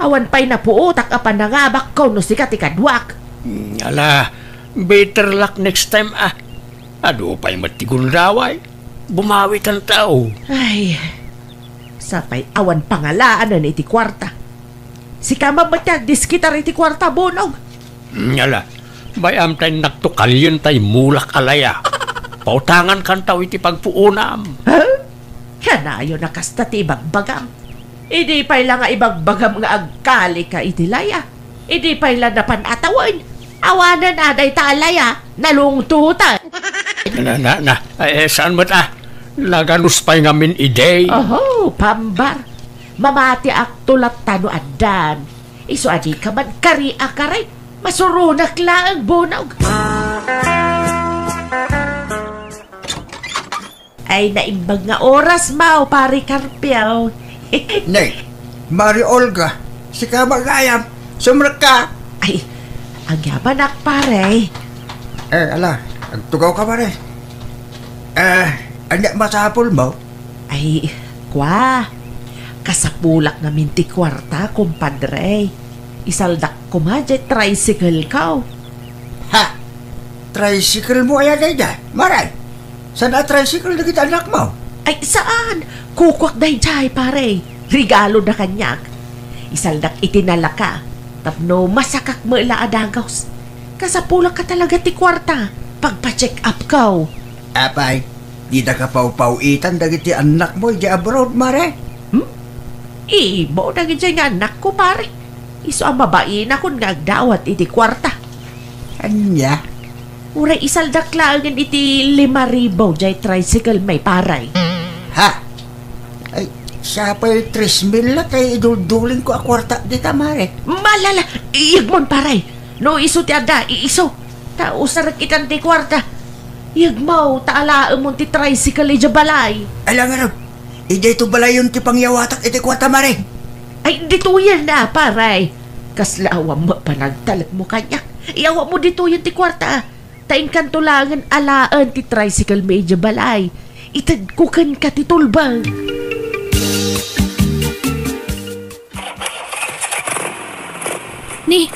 Awan pay napuotak a panangabakko no sika ti kaduak. Hmm, ala, Better luck next time, ah. Adu pay met ti gundaway. Bumawikanto. Ay, sapay awan pangalaanen iti kuarta. Sika man met ti agdiskitar iti kuarta, Bunog. Ala, bay-am ta innakto kalien tay mulak a laya. Pautangankanto iti pagpuonam. Ha? Kanayon a kasta ti ibagbagam. Idi pay la nga ibagbagam nga agkalika iti laya, idi pay la napan a tawen, awanen a dayta a laya, nalungtotan. Na, na, na, eh, saan met, ah? Naganus pay ngamin idi. Oho, pambar. Mamatiakto latta no addan. Isu a dika man kari a kari. Masuronak laeng, Bunog. Ay, naimbag nga oras, Mao, Pare Carpio. Nay, Mari Olga, sika ba gayam? Sumrekka. Ay, agyamanak, pare. Eh, ala, agtugaw ka, pare. Eh, anya masapul mo? Ay, kwa, kasapulak ngamin ti kuarta, kumpadre. Isaldak koma diay tricycle ko. Ha? Tricycle mo aya dayta, Mare? Saan a tricycle dagiti anak mo? Ay, saan? Kukuak daydiay, pare. Regalo da kaniak. Isaldak iti nalaka. Tapno masakak met la a dagus. Kasapulak ka talaga ti kuarta. Pagpa-check up ko. Apay, dida ka pawpaw-itan dagiti anak mo idiay abroad, Mare? Hmm? Ibo dagiti nga anak ko, pare. Isu a mabainakon nga agdawat iti kuarta. Ania? Uray isaldak laengen iti lima ribu jay tricycle may paray. Ha? Ay, siya pay tres mil la tay idulduling ko a kuarta dita, Mare. Malala, iyagmon, paray. No isu ti adda, iisu. Ta usarek itan ti kuarta. Iyagmo, ta alaemon ti tricycle idiay balay. Ala ngarud, idiay to balayon ti pangyawatak iti kuarta, Mare. Ay, ditoyen na, paray. Kasla awan mo panagtalek mo kaniak. Iyawa mo ditoyen ti kuarta. Ta inkanto laengen alaen ti tricycle mi idiay balay. Itedko kenka ti tulbeng. Ni,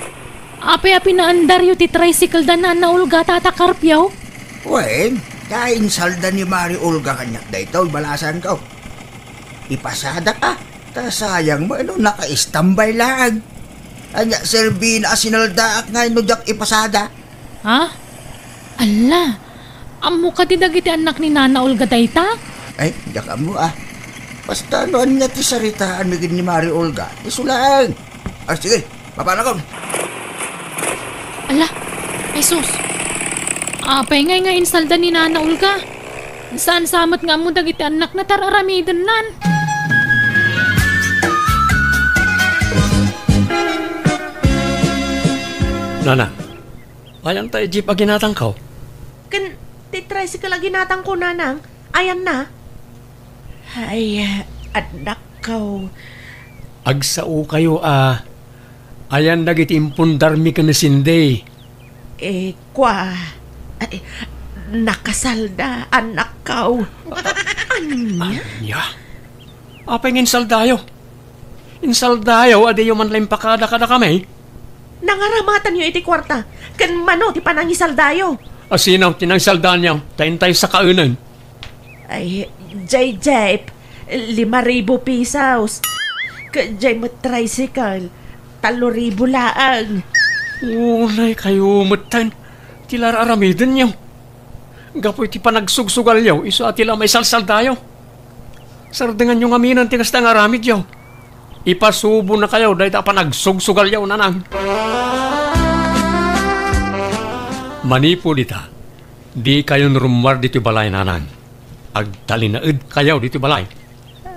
apay a pinaandaryo ti tricycle da Nana Olga, Tata Carpio? Wen, ta insalda ni Mari Olga kaniak daytoy, balasanko. Ipasada ka, ta sayang mo, ano, naka-istambay laeng. Anya, serbina a sinaldaak nga no diak ipasada. Ha? Alla, ammo kadi dagiti annak ni Nana Olga dayta? Ay, diak ammo, ah. Basta no ania ti saritaan mi ken ni Mari Olga, isu laeng. Ah, sige, mapanakon. Alla, ay sus. Apay ngay nga insalda ni Nana Olga? Saan sa met nga ammo dagiti annakna ta ar-aramidennan? Nana, ayan ta jeep a ginatangko? Ken ti tricycle a ginatangko, Nanang. Ayanna? Ay, annakko. Agsao kayo a ayan dagiti impundarmi ken ni Cindy. Eh, kwa, ay, nakasalda, annakko. Ania? Ania? Apay nga insaldayo? Insaldayo a diyo man la impakada kadakami? Nangaramatanyo iti kuarta, ken mano ti panangisaldayo? A sino ti nangisaldanyo? Ta intay sakaenen. Ay, jay jeep, lima ribu pesos. Ket jay met tricycle, tallo ribu laeng. Unay kayo metten ti la ar-aramidenyo. Gapu iti panagsugsugalyo, isu a ti la maisalsaldayo. Sardenganyo ngaminen ti kasta nga aramidyo. Ipasubonakayo dayta a panagsugsugalyo, Nanang. Manipud ita, dikayon rummuar ditoy balay, Nanang. Agtalinaedkayo ditoy balay.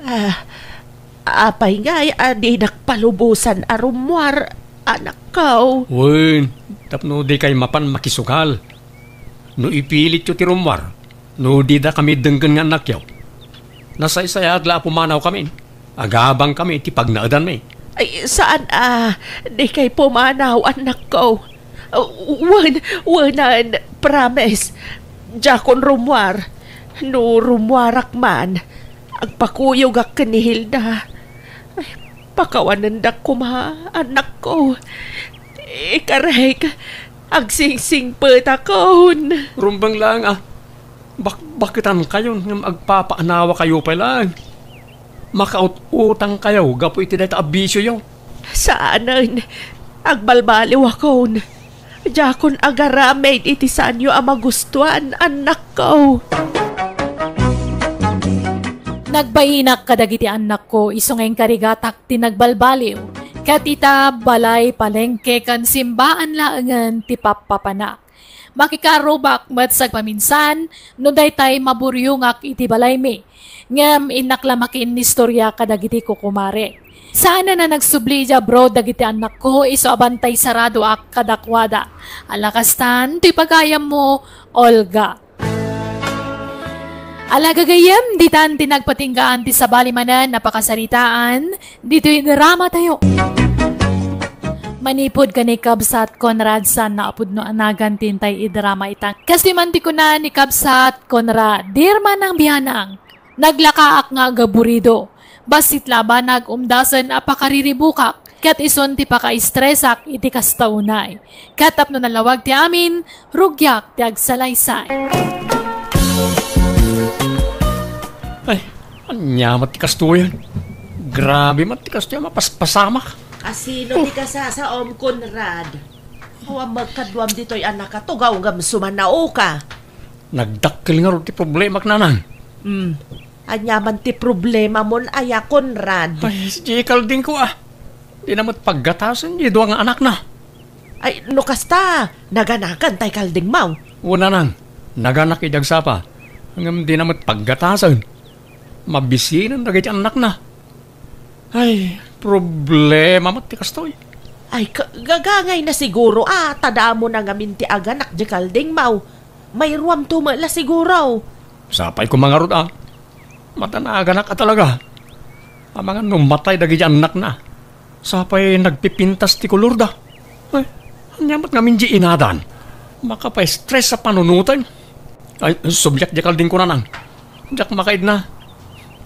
Ah, apay ngay a dinak palubosan a rummuar, annakko? Wen, tapno dikay mapan makisugal. No ipilityo ti rummuar, no didakami denggen nga annakyo, nasaysayaat la a pumanawkami. Agabangkami iti pagnaedanmi. Ay, saan a, dikay pumanaw, annakko. Wen, wenan, promise. Diakon rummuar. No rummuarak man, agpakuyogak ken ni Hilda. Ay, pakawanendak koma, annakko. Ikarek, Agsingsingpetakon. Rumbeng laeng a bakbaketankayon ngem agpapaanawakayo pay laeng. Makaut-utangkayo gapu iti dayta a bisioyo. Saanen, agbalbaliwakon. Diakon agaramid iti saanyo a magustuan, annakko. Nagbainak kadagiti annakko isu nga inkarigatak ti nagbalbaliw. Ket ita, balay, palengke, ken simbaan laengen ti pappapanak. Makikarubak met sagpaminsan no daytay maburiongak iti balaymi. Ngem innak la makiinnistoria kadagiti kukumarek. Saanen a nagsubli idiay abroad dagiti annakko isu a bantay saradoak kadakuada. Ala kastan ti pagayammo, Olga. Ala gagayyem, ditan ti nagpatinggaan ti sabali manen a pakasaritaan ditoy dramatayo. Manipud ken ni Kabsat Conrad, saan a pudno a nagan ti intay idrama ita. Kastoy man ti kuna ni Kabsat Conrad, "Dear Manang Bianang, naglakaak nga agaburido. Bassit la a banag umdasen a pakariribukak, ket isun ti pakaistresak iti kasta unay. Ket tapno nalawag ti amin, rugiak ti agsalaysay." Ay, ania met ti kastoyen? Grabe met ti kastoy a mapaspasamak. Asino ti kasasaom, Conrad? Awan met kaduam ditoy a nakatugaw ngem sumanaoka. Nagdakkel ngarud ti problemak, nanang. Hmm. Ania man ti problemamon aya, Conrad? Ay, diay kaldingko a. Dina met paggatasen diay dua nga anakna. Ay, no kasta, naganakan tay kaldingmo? Wen, nanang, naganak idi agsapa. Ngem dina met paggatasen. Mabisinen dagiti annakna. Ay, problema met ti kastoy. Ay, ka-, gagangayna siguro a, ta damo na ngamin ti aganak diay kaldingmo. Mairuamto met la siguro. Sapay koma ngarud a. Mata naganak a talaga. Amangan no matay dagiti annakna. Sapay nagpipintas ti kolorda. Ay, ania met ngamin diay inadan? Makapaistres a panunoten. Ay, subliak diay kaldingko, nanang. Diak makaidna.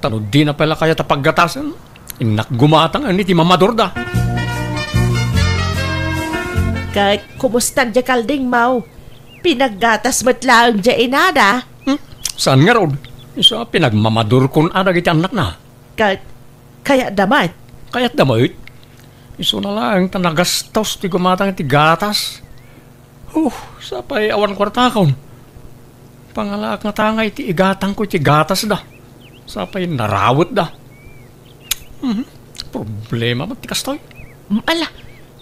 Ta no dina pay la kayat a paggatasen, innak gumatang iti mamadurda. Ket kumusta diay kaldingmo? Pinaggatas met laeng diay inada? Hmm? Saan ngarud? Isu a pinagmamadurkon a dagiti annakna. Ket kayatda met? Kayatda met. Isuna laeng ta nagastos ti gumatang iti gatas. Huh, sapay awan kuartakon. Pangalaak ngata nga iti igatangko iti gatasda. Sapay narawetda. Mhm. Problema met ti kastoy. Mm, ala,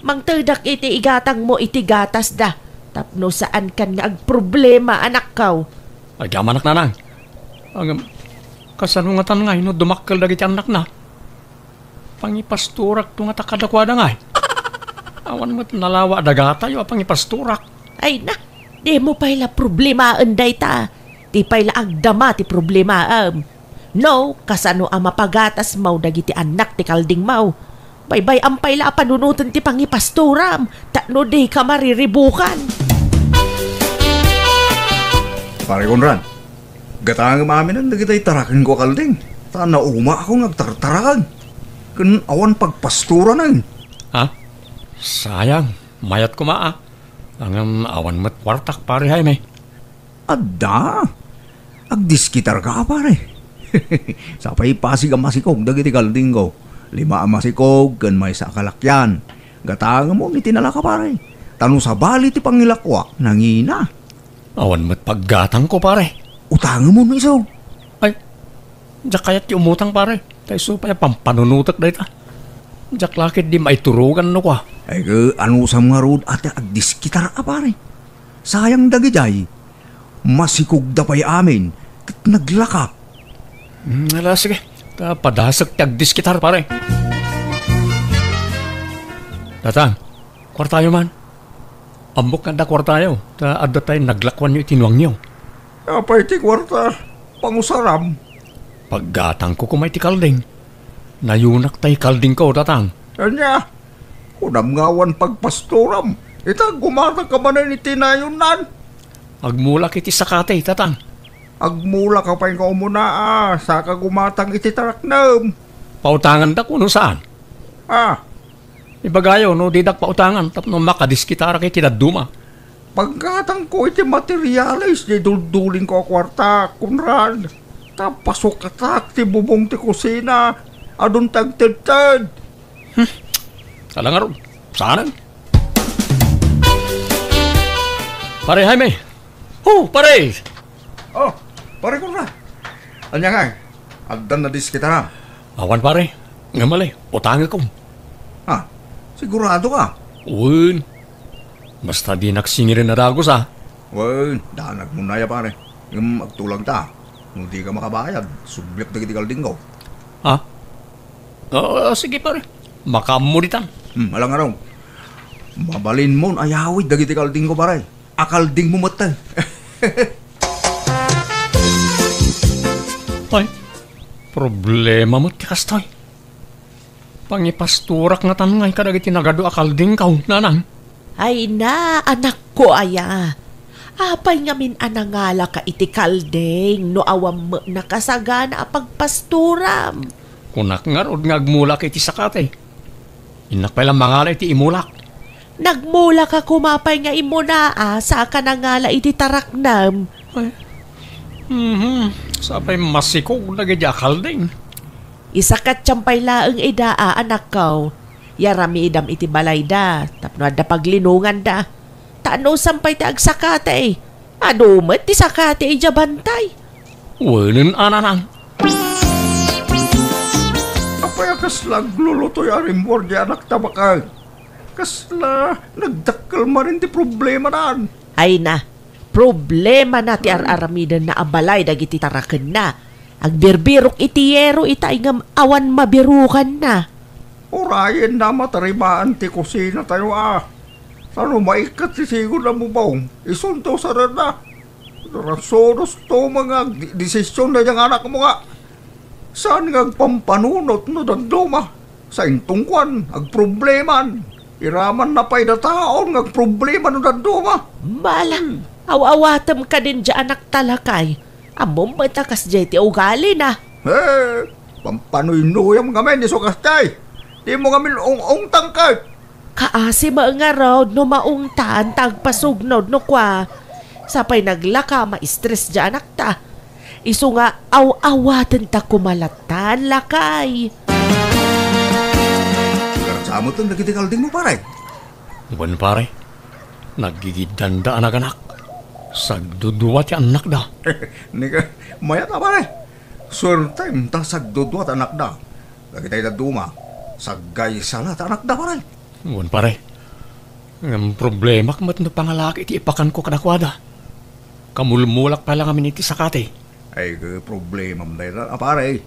mangtedak iti igatangmo iti gatasda. Tapno saankan nga agproblema, anakko. Agyamanak, nanang. Ngem, kasano ngatan ngay no dumakkel dagiti annakna? Pangipastorakto ngata kadakuada ngay. Awan met nalawa a dagatayo a pangipastorak. Ay na, dimo pay la problemaen dayta. Ti pay la agdama ti problemaem. No, kasano a mapagatasmo dagiti annak ti kaldingmo? Baybay-am pay la a panunoten ti pangipastoram, tapno dika mariribukan. Pare Conrad, gatangem aminen dagiti tarakenko a kalding, ta naumaakon nga agtartaraken. Ken awan pagpastoranen. Ha? Sayang, mayat koma a. Ngem awan met kuartak, Pare Jaime. Adda. Agdiskitarka a, pare. Sapay pasig a masikog dagiti kaldingko. Lima a masikog ken maysa a kalakyan. Gatangemon iti nalaka, pare. Ta no sabali ti pangilakuak, nangina. Awan met paggatangko, pare. Utangemon isu. Ay, diak kayat ti umutang, pare. Ta isu pay a pampanunotek dayta. Diak la ketdi maiturogan no kua. Ay, ke, anusam ngarud a ti agdiskitar a, pare. Sayang dagidiay. Masikogda pay amin, ket naglakak. Hmm, ala, sige. Ta padasek ti agdiskitar, pare. Tatang, kuartayo man. Ammok nga adda kuartayo, ta adda tay naglakuanyo iti nuangyo. Apay ti kuarta? Pangusaram. Paggatangko koma iti kalding. Nayunak tay kaldingko, Tatang. Ania? Kunam nga awan pagpastoram. Ita, gumatangka manen iti nayunnan. Agmulak iti sakati, Tatang. Agmulaka pay nga umuna a, saka gumatang iti taraknem. Pautangandak wenno saan? Ah. Ibagayo no didak pautangan tapno makadiskitarak iti dadduma. Paggatangko iti materialis di duldulingko a kuarta, Conrad. Ta pasukatak ti bubong ti kusina, adun ti agtedted. Hmm. Ala ngarud, saan? Pare Jaime! Oh, pare! Oh, pare Conrad! Ania ngay? Addan nadiskitaram? Awan, pare. Ngem ali, utangekon. Ha? Sigurado ka? Wen. Basta dinak singirin a dagus, a. Wen, danagmon aya, pare. Ngem agtulagta. No dika makabayad, subliak dagiti kaldingko. Ha? Ah, sige, pare. Makaammo ditan. Hmm, ala ngarud. Mabalinmon ayawid dagiti kaldingko, pare. Akaldingmo met, eh. Ay, problema met ti kastoy. Pangipastorak ngatan ngay kadagiti nagadu a kaldingko, nanang. Ay na, anakko aya. Apay ngamin a nangalaka iti kalding no awan met nakasagana a pagpastoram? Kunak ngarud nga agmulak iti sakati. Innak pay la mangala iti imulak. Nagmulak a kuma pay nga imuna a saka nangala iti taraknam. Ay. Mhm. Sapay masikog dagiti akalding. Isakatyan pay laeng ida a anakko. Yaramidam iti balayda tapno adda paglinonganda. Ta anusam pay ti agsakati. Adu met ti sakati idiay bantay. Wenen a nanang. Apay a kasla aglulutoy a rimmuar di anakta baket? Kasla nagdakkel manen ti problemanan. Ay na, problemana ti ar-aramidenna a balay dagiti tarakenna. Agbirbirok iti yero itay ngem awan mabirukanna. Urayenna matarimaan ti kusinatayo a. Sano maikkat ti sigud a bubong? Isunto sarenna. Rasunos to nga agdesisyon dayta nga anakmo nga. Saan nga agpampanunot no dadduma? Sainton kuan, agprobleman. Iraman na pay dataon nga agproblema no dadduma. Bala, Hmm. aw-awatem kadin diay anakta lakay. Ammom met a kasdiay ti ugalina. Eh, pampanuynuyam ngamin isu kasdiay. Dimo ngamin ung-ungtang ket. Kaasi met ngarud no maungtan ta agpasugnod no kua. Sapay naglaka, ma-stress diay anakta. Isu nga aw-awatenta koma lattan, lakay. Garsamoten dagiti kaldingmo, pare. Wen, pare. Naggigiddanda a naganak. Sagdudua ti annakda. Nika, mayat a, pare. Suertem ta sagdudua ti annakda. Dagitay dadduma, saggaysa la ti annakda, pare. Wen, pare. Ngem problemak met no pangalak iti ipakanko kadakuada. Kamulmulak pay la ngamin iti sakati. Ay, ket problemam dayta a, pare.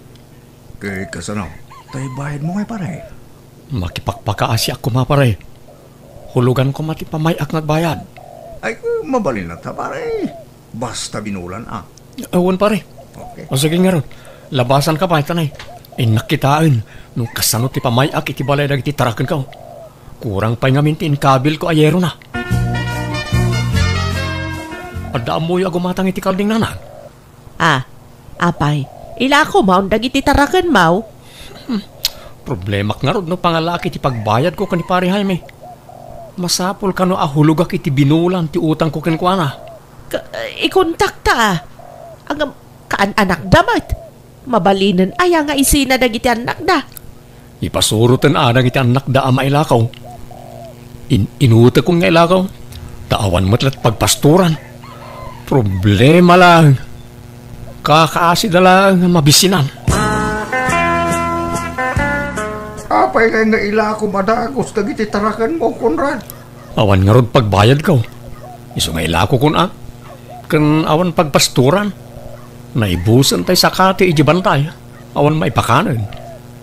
Ket kasano? Tay bayadmo ngay, pare? Makipakpakaasiak koma, pare. Hulugan koma ti pamay-ak nga agbayad. Ay, ket mabalin latta, pare. Basta binulan, a. Awan, pare. Okay. O, sige ngarud. Labasanka pay, tanay. Innak kitaen no kasano ti pamay-ak iti balay dagiti tarakenko. Kurang pay ngamin ti inkabilko a yerona. Adda ammoyo a gumatang iti kalding, nanang? Ah, apay, ilako maon dagiti tarakenmo? Hmm, problemak ngarud no pangalak iti pagbayadko ken ni Pare Jaime. Masapul kano a hulogak iti binulan ti utangko kenkuana. Ka-, ikontakta, a. Ngem, kaan-anakda met. Mabalinen aya nga isina dagiti annakda? Ipasuroten a dagiti annakda a mailako. In-, inutekon nga ilako, ta awan met la't pagpastoran. Problema laeng. Kakaasida laeng nga mabisinan. Apay ngay nga ilakom a dagus dagiti tarakenmo, Conrad? Awan ngarud pagbayadko. Isu nga ilakokon a. Ken awan pagpastoran. Naibusen tay sakati idiay bantay. Awan maipakanen.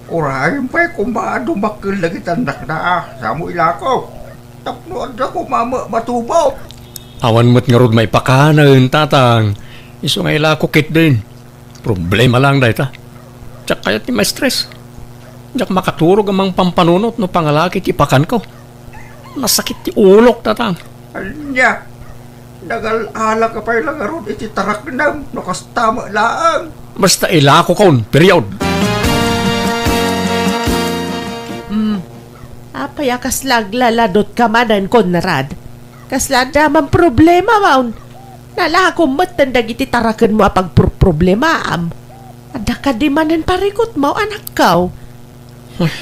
Urayen pay koma a dumakkel dagiti annakda a. Samo ilako. Tapno adda koma ma-, matubo. Awan met ngarud maipakanen, tatang. Isu nga ilako ketdin. Problema laeng dayta. Diak kayat ti ma-stress. Diak makaturog a mangpampanunot no pangalak iti ipakanko. Nasakit ti ulok, tatang. Ania? Nagal-alaka pay la ngarud iti taraknam no kasta met laeng. Basta ilakokon, period. Hmm. Apay a kasla aglaladutka manen, Conrad? Kasla adda man problema, maun. Nalakom met ten dagiti tarakenmo a pagproproblemaam. Adda kadi manen parikutmo, anakko? Ay,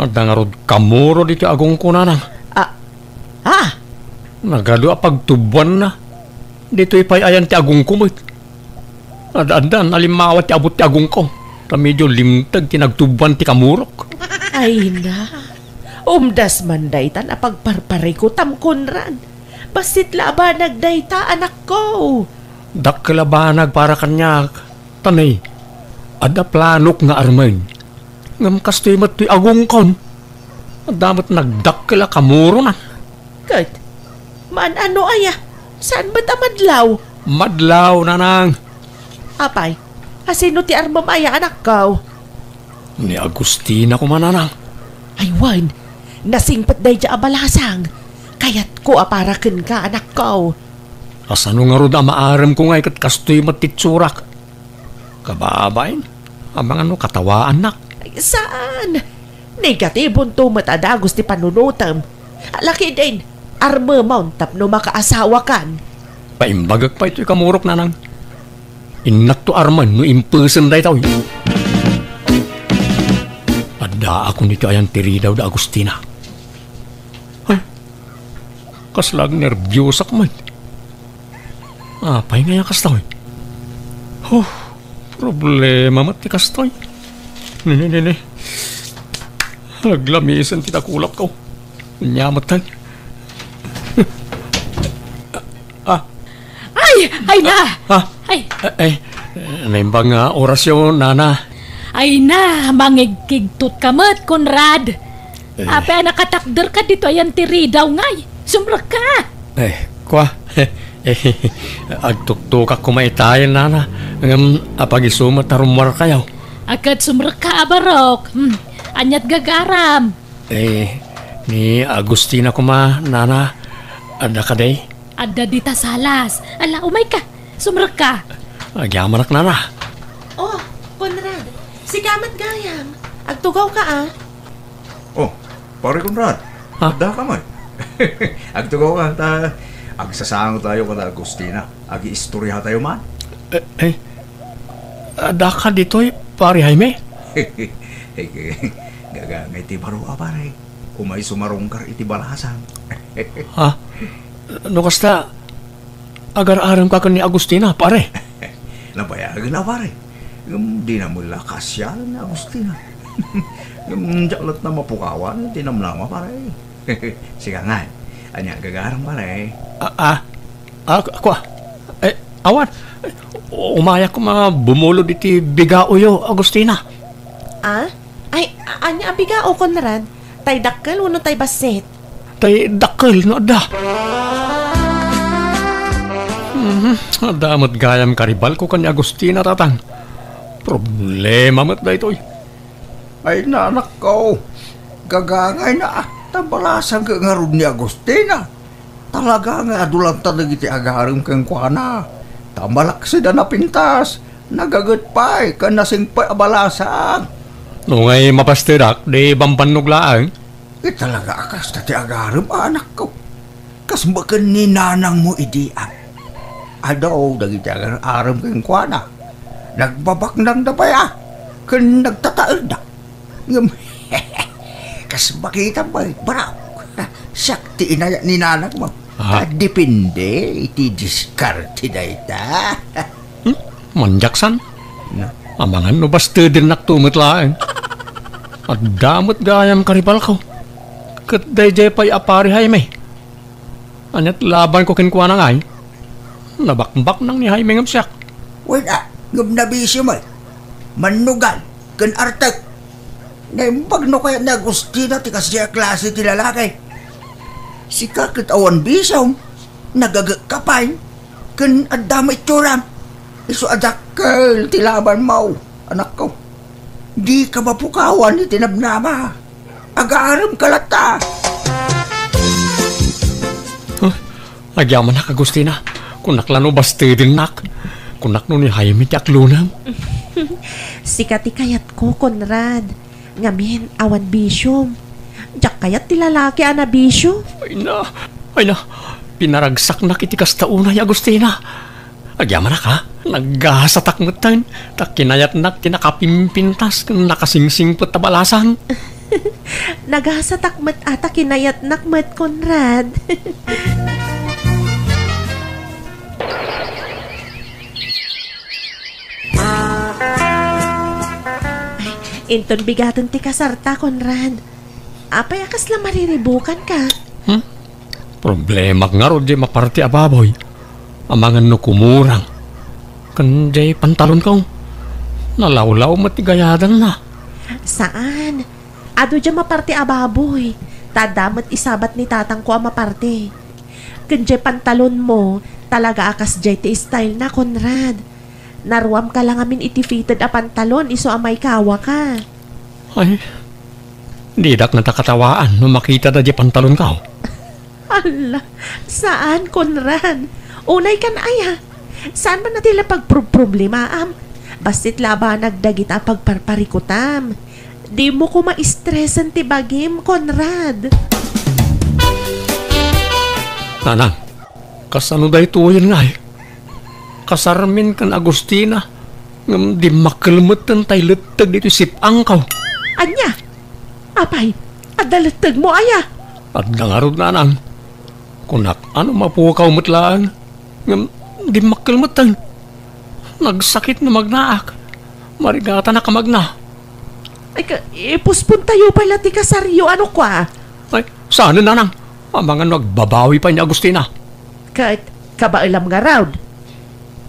adda ngarud kamuro ditoy agongko, nanang. Ah, ah, Nagadu a pagtubuanna. Ditoy pay ayan ti agongko met. Ad-addan a limmawa ti abut ti agongko, ta medio limteg ti nagtubuan ti kamurok. Ay na, umdas man daytan a pagparparikutam, Conrad. Bassit la a banag dayta, anakko. Dakkel a banag para kaniak, ta nay, adda planok nga armen. Ngem kastoy met toy agongkon. Adda met nagdakkel a kamuronan. Ket, man-ano aya? Saan met a madlaw? Madlaw, nanang. Apay, asino ti armem aya, anakko? Ni Agustina koma, nanang. Ay wen, nasingpet daydiay a balasang. Kayatko a para kenka, anakko. Asano ngarud a maaremko ngay ket kastoy met ti itsurak? Kababain, amangan no katawaannak. Ay, saan? Negatibonto met a dagus ti panunotem. Lakidin, armemon tapno makaasawakan. Paimbagek pay toy kamurok, nanang. Innakto armen no impesen daytoy. Addaakon iti ayan ti ridaw da Agustina. Ay, kasla agnerbiosak met. Apay ngay a kastoy? Huh, problema met ti kastoy. Nini, nini. Aglamisen ti dakulapko. Ania met ten? Ah, Ay, ay na! Ah, Ay, eh, eh, naimbag nga orasyo, nana. Ay na, mangigkigtot ka met, Conrad. Eh. Apay a nakatakder ka ditoy ayan ti ridaw ngay. Sumrekka. Eh, kua. Eh, agtuktukak koma itayen, nana. Ngem apag-isu met a rummuarkayo? Ket sumrekka a barok. Hmm. Aniat gagaram? Eh, ni Agustina koma, nana, adda kadi? Adda dita salas. Ala, umayka. Sumrekka. Agyamanak, nana. Oh, Conrad. Sika met gayam. Agtugawka, a. Oh, Pare Conrad. Ha? Addaka met. Agtugawka ta agsasangotayo kada Agustina. Agiistoriatayo man. Eh, eh. Addaka ditoy, Pare Jaime? Gagangay ti baro a, pare. Umay sumarungkar iti balasang. Ha? No kasta, agar-aremka ken ni Agustina, pare? Nabayagen a, pare. Ngem dina met la kaasialan ni Agustina. Ngem diak latta mapukawan ti namnama, pare. Sika ngay, ania gagarem, pare? Ah, ah. Ah, kua. Eh, awan. Umayak koma bumulod iti bigaoyo, Agustina. Ah? Ay, a-, ania a bigao, Conrad? Tay dakkel wenno tay bassit? Tay dakkel no adda. Mhm, adda met gayam karibalko ken ni Agustina, tatang. Problema met daytoy. Ay, nanakko, gagangayna, ta balasang ngarud ni Agustina. Talaga nga adu latta dagiti agarem kenkuana. Ta malaksid a napintas, nagaget pay ken nasingpet a balasang. No ngay mapastedak, di bambannog laeng. Ket talaga a kasta ti agarem, anakko. Kas baken ni nanangmo idi, a. Adu dagiti agar-arem kenkuana. Nagbabaknangda pay, a, ken nagtataerda. Ngem, kas makitam pay, barok. Siak ti inayat ni nanangmo. Ah. Ta depende iti diskarte dayta. Hmm? Manjaksan? Na. Amangan no bastedennak to met laeng. Adda met gayam karibalko. Ket daydiay pay a Pare Jaime. Aniat labanko kenkuana ngay? Nabakbaknang ni Jaime ngem siak. Wen a, ngem nabisio met. Mannugal ken artek. Naimbag no kayat ni Agustina ti kasdiay a klase ti lalaki. Sika ket awan bisiom, nagagekka pay, ken adda met itsuram. Isu a dakkel ti labanmo, anakko. Dika mapukawan iti namnama. Agaremka latta. Huh? Agyamanak, Agustina. Kunak la no bastedennak. Kunak no ni Jaime ti aklonem. Sika ti kayatko, Conrad. Ngamin, awan bisiom. Diak kayat ti lalaki a nabisio. Ay na, Ay na, pinaragsaknak iti kasta unay, Agustina. Agyamanak, ha? Naggasatak metten, ta kinayatnak ti nakapimpintas ken nakasingsingpet a balasan. Nagasatak met a ta kinayatnak met, Conrad. Inton bigaten ti kasarta, Conrad. Apay a kasla mariribukanka? Hmm? Problemak ngarud diay maparti a baboy. Amangan no kumurang. Ken diay pantalonko. Nalawlaw met ti gayadanna. Saan? Adu diay maparti a baboy. Ta adda met isabat ni tatangko a maparti. Ken diay pantalonmo, talaga a kasdiay ti style na, Conrad. Naruamka la ngamin iti fitted a pantalon isu a maikawaka. Ay, didak ngata katawaan no makita daydiay pantalonko. Alla, saan, Conrad. Unay kan aya. Saan man a ti la pagproproblemaam. Bassit labanag dagita a pagparparikutam. Dimo koma stresen ti bagim, Conrad. Nanang, kasano daytoyen ngay? Kasarmin ken Agustina, ngem dimmakkel metten tay letteg ditoy sip-angko. Ania? Apay, adda lettegmo aya? Adda ngarud, nanang. Kunak, ano mapukaw met laeng? Ngem dimmakkel metten. Nagsakit no magnaak. Marigatanak a magna. Ay, ka, ipuspontayo pay la ti kasaryo, ano kua? Ay, saan, nanang? Amangan no agbabawi pay ni Agustina. Ket, kabaelam ngarud.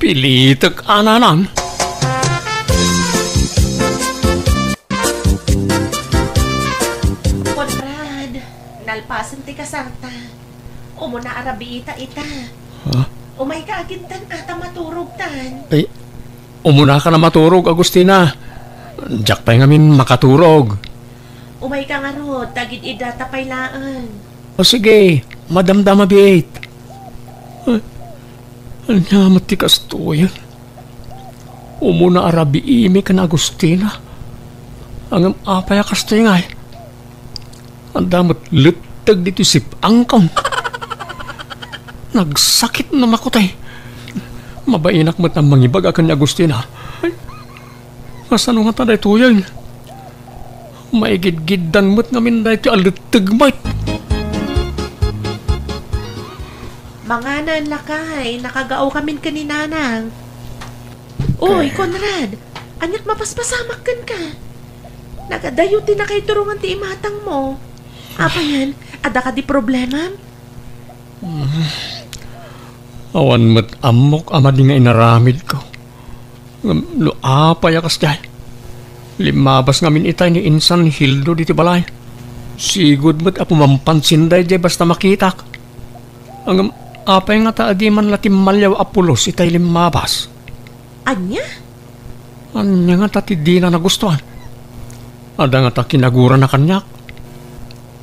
Pilitek a, nanang. Conrad, nalpasen ti kasarta. Umuna a rabiita ita. Ha? Umayka agintan a ta maturogtan. Ay, umunaka a maturog, Agustina. Diak pay ngamin makaturog. Umayka ngarud, ta agid-iddata pay laeng. O sige, madamdama biit. Ay, ania met ti kastoyen? Umuna a rabiimi ken Agustina. Ngem apay a kastoy ngay? Adda met letteg ditoy sip-angko. Nagsakit no makutay. Mabainak met a mangibaga ken ni Agustina. Ay, kasano ngata daytoyen? Maigidgiddan met ngamin daytoy a letteg met. Manganan, lakay, nakagaokamin ken ni Nanang. Uy, Conrad, ania't mapaspasamak kenka? Nagadayo ti nakaiturongan ti imatangmo. Apayen, adda kadi problemam? Awan met ammok a madi nga inaramidko. Ngem no apay a kasdiay, limmabas ngamin itay ni insan Hildo ditoy balay. Sigud met a pumampansin daydiay basta makitak. Ngem apay ngata a di man la timmaliaw a pulos itay limmabas? Ania? Ania ngata ti dina nagustuan? Adda ngata kinagurana kaniak?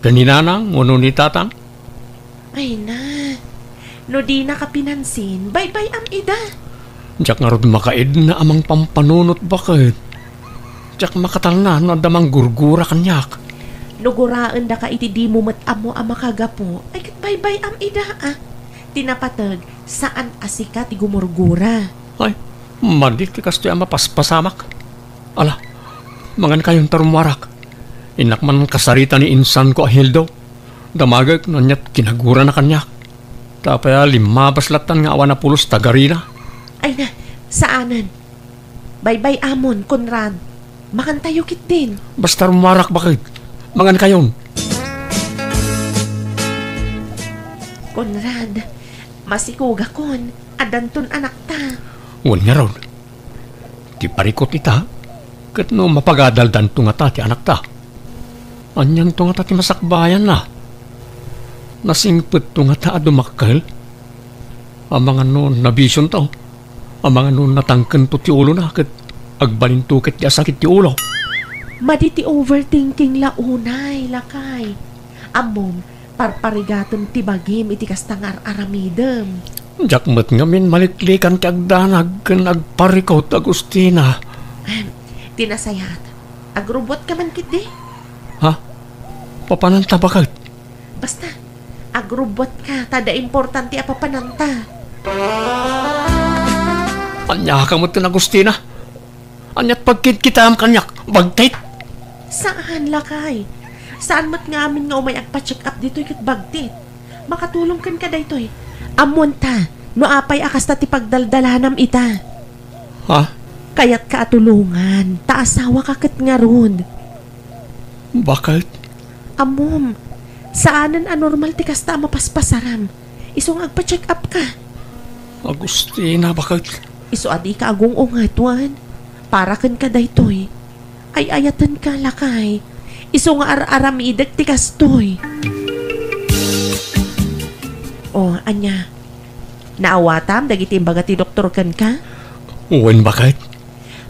Ken ni Nanang wenno ni Tatang? Ay na, no dinaka pinansin, baybay-am ida. Diak ngarud makaidna a mangpampanunot baket. Diak makatalna no adda manggurgura kaniak. No guraendaka iti dimo met ammo a makagapu, ay ket baybay-am ida, a. Ti napateg, saan a sika ti gumurgura. Ay, madi ti kastoy a mapaspasamak. Ala, mangankayon ta rummuarak. Innak man kasarita ni insanko a Hildo. Damagek no ania't kinagurana kaniak. Ta apay a limmabas lattan nga awan a pulos ta garina? Ay na, saanen. Baybay-amon, Conrad. Mangantayo ketdin. Basta rummuarak baket. Mangankayon. Conrad, masikugakon, addanton anakta. Wen ngarud. Ti parikut ita, ket no mapagadaldanto ngata ti anakta. Anianto ngata ti masakbayanna? Nasingpetto ngata a dumakkel? Amangan no nabisionto? Amangan no natangkento ti ulona ket agbalinto ketdi a sakit ti ulo? Madi ti overthinking la unay, lakay. Ammom, parparigatem ti bagim iti kasta nga ar-aramidem. Diak met ngamin maliklikan ti agdanag ken agparikut, Agustina. Ahem, ti nasayaat, agrubbuatka man ketdi? Ha? Papananta baket? Basta, Agrubbuatka, ta adda importante a papananta. Ania ka met, Agustina? Aniat pagkitkitam kaniak? Bagtit? Saan, lakay. Saan met ngamin nga umay agpa-check up ditoy ket bagtit. Makatulong kenka daytoy. Ammonta, no apay a kasta ti pagdaldalanam ita. Ha? Kayatka a tulongan, ta asawaka ket ngarud. Baket? Ammom, saanen a normal ti kasta a mapaspasaram. Isu nga agpa-check up ka. Agustina, baket? Isu a dika agung-unget, wen. Para kenka daytoy. Ay-ayatenka, lakay. Isu nga ar-aramidek ti kastoy. O, ania? Naawatam dagiti imbaga ti doktor kenka? Wen, baket?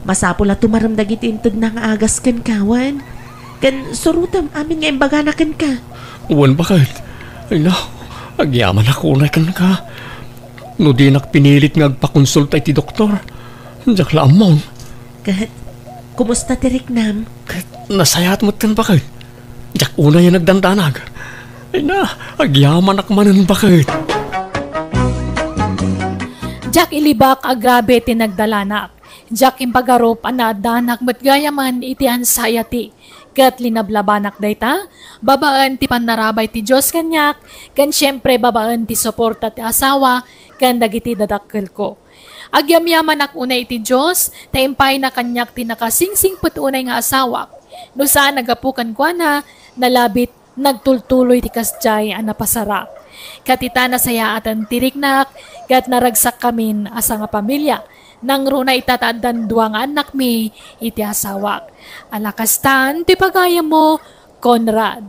Masapul a tumarem dagiti intedna nga agas kenka, wen? Ken surotem amin nga imbagana kenka. Wen, baket? Ay, no, agyamanak unay kenka. No dinak pinilit nga agpakonsulta iti doktor, diak la ammon. Ket, kumusta ti riknam? Ket, nasayaat metten, baket. Diak unay a nagdandanag. Ay na, agyamanak manen, baket. Diak ilibak a grabe ti nagdalanak. Diak impagarup a naaddanak met gayamen iti anxiety. Ket linablabanak dayta, babaen ti pannarabay ti Dios kaniak, ken siempre babaen ti suporta ti asawa ken dagiti dadakkelko. Agyamyamanak unay iti Dios, ta impayna kaniak ti nakasingsingpet unay nga asawak. No saan a gapu kenkuana, nalabit, nagtultuloy ti kasdiay a napasarak. Ket ita nasayaaten ti riknak, ket naragsakkamin a sangapamilia. Nangruna ita ta addan dua nga annakmi iti asawak. Ala kastan ti pagayammo, Conrad.